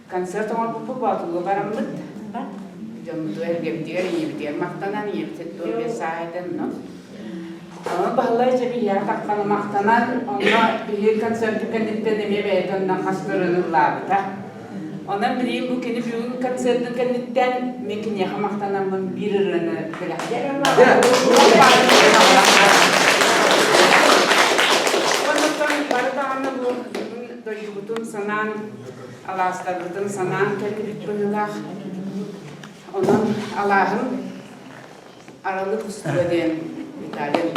концерт оҥорбуппут Боотулга бараммыт. Дьоммутугар, эргэбитигэр, ийэбитигэр махтанан, ийэбит 75 сааһыттан онно. Онон Баһылай дьэ биһиэхэ тахсан махтанан, онно биһиги концерт кэнниттэн эмиэ бэйэтэ онно хас көрөн ыллаабыта. Онон билигин бу кини бүгүн концертын кэнниттэн мин киниэхэ махтанаммын биир ырыаны бэлэхтиэм. Оннуттан бары даҕаны бу бүгүн дойдубутун санаан, алаастарбытын санаан кэллибит быһыылаах. Онон алааһым Аралы кустуга диэн Виталий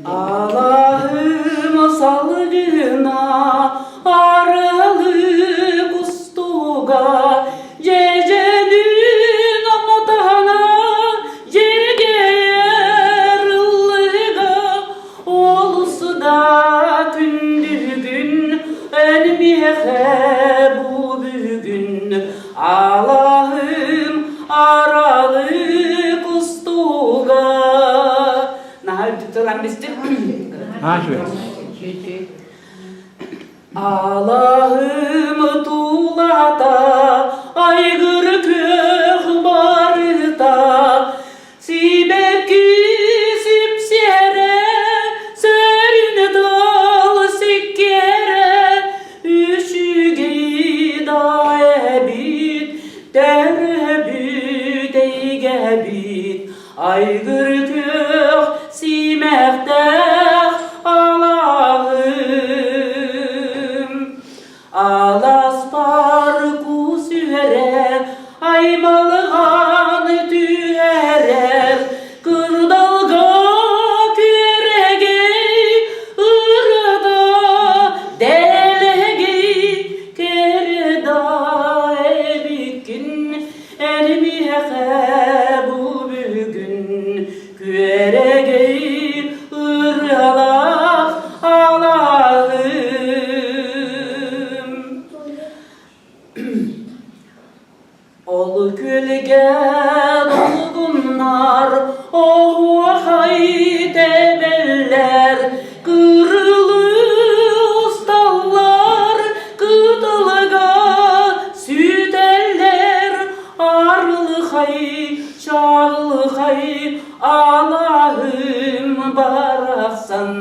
Алаһым салгына аралы кустуга дьэдьэнин амтана дьэргэр ыллыга олус да күндүгүн эн миэхэ бу бүгүн Алаһым аралы кустуга Наһаа үрдүк тылан бистим. Алаһым тулата айгыр күөх барыта Сибэкки сипсиэрэ, сөрүн тыл сиккиэрэ, үчүгэй да эбит, төрөбүт эйгэбит, айгыр күөх симэхтээх алааһым. Аласпар кус үөрэ, аймалҕан түһэрэр, кырдалга күөрэгэй, ырыата дэлэгэй, кэрэ да эбиккин, эн миэхэ бу бүгүн Күөрэгэй ырыалаах алааһым. Ол күөлгэ долгуннар оһуохай тэбэллэр, кырылыы усталлар, кытылыга сүтэллэр, арылхай Чаҕылхай алааһым барахсан,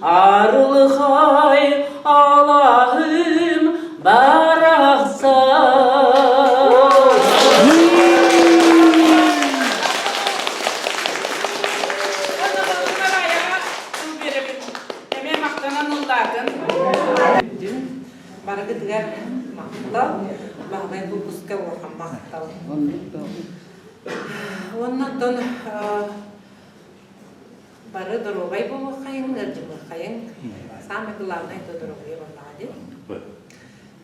арылхай алааһым барахсан. Эмиэ махтанан ыллаатын. Барыгытыгар махтал, Баһылай Лукуска улахан махтал. Уонна оттон бары доруобай буолуоххайыҥ, ыалдьымыаххайыҥ. Самое главное это доруобуйа буоллаҕа дии.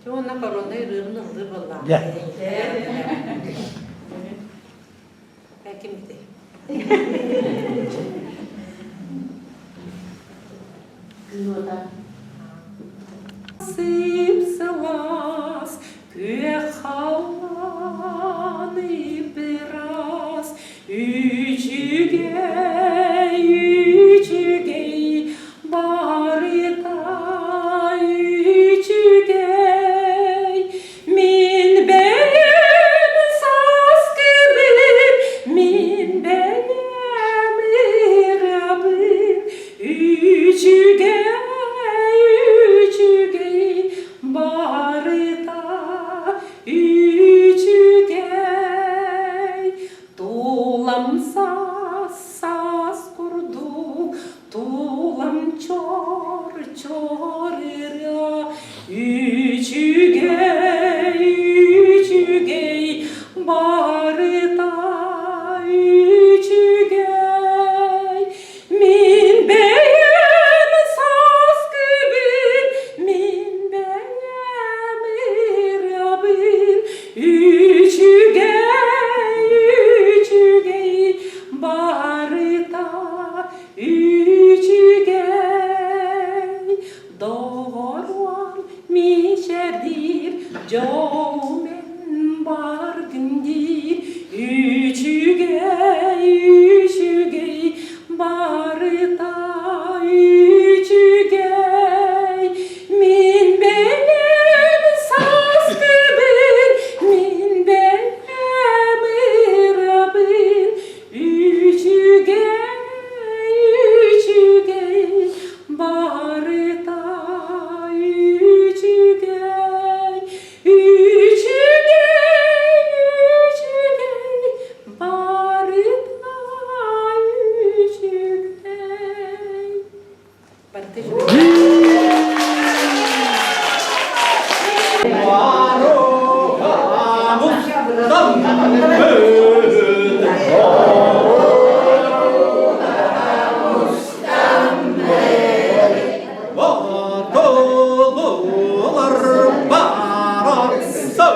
Дьэ уонна коронный ырыабын ыллыыр буоллаҕа. Ким этэй? Сып-сылаас күөх халлаан ып-ыраас, үчүгэй, үчүгэй, барыта үчүгэй. Мин бэйэм саас күн. саас саас курдук тулам чор чор ырыа үчүгэй үчүгэй барыта үчүгэй Мин бэйэм сааскыбын, мин бэйэм ырыабын, үчүгэй, үчүгэй, барыта үчүгэй. Доҕоруом мичээрдиир, дьолум баргын диир, үчүгэй, үчүгэй, барыта үчүгэй. Мин бэйэм сааскыбын, мин бэйэм ырабын, үчүгэй, үчүгэй, барыта үчүгэй, үчүгэй, үчүгэй, барыта үчүгэй. Барыта үчүгэй. Ботолулар барахсан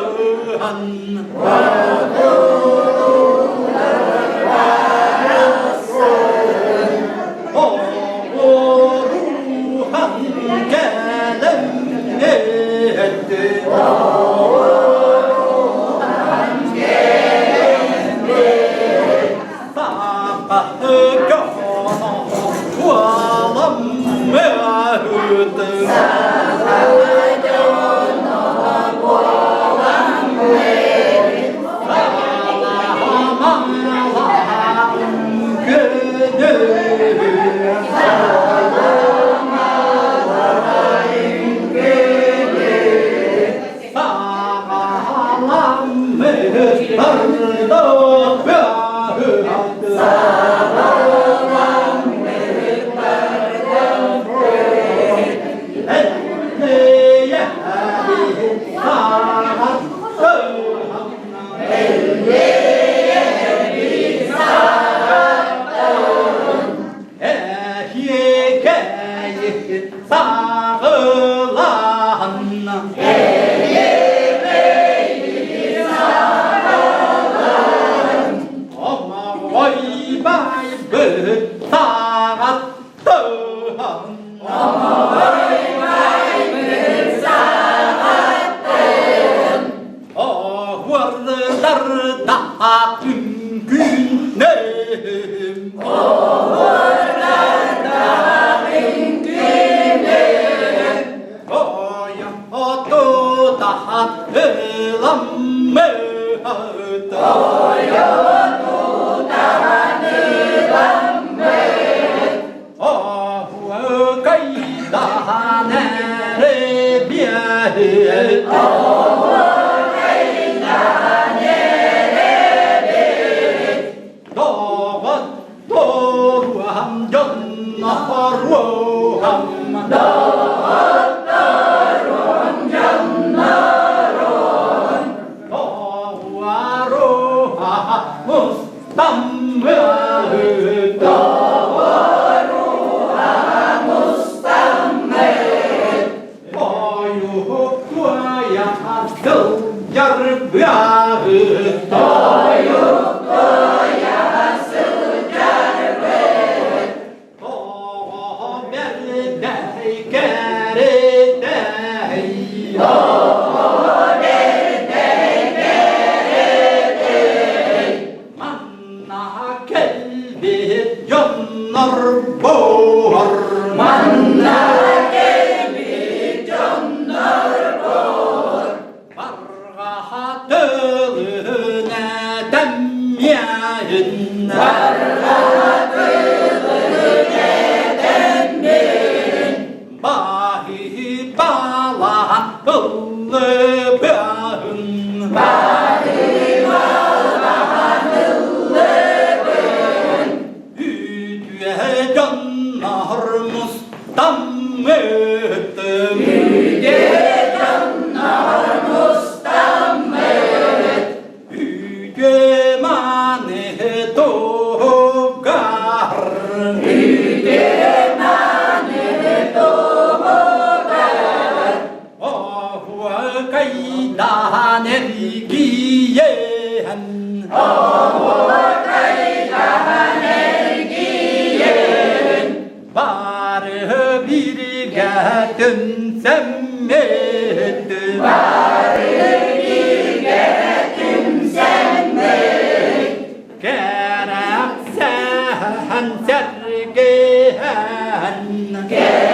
Орухан кэлэн эти мустаммыт Үтүө дьоннор мустаммыт Үтүө мааны туһугар Үтүө мааны туһугар Оһуокайдаан эргийэн Оһуокайдаан эргийэн Бары бииргэ түмсэммит Бары бииргэ түмсэммит Кэрэхсээн сэргээн Кэрэхсээн.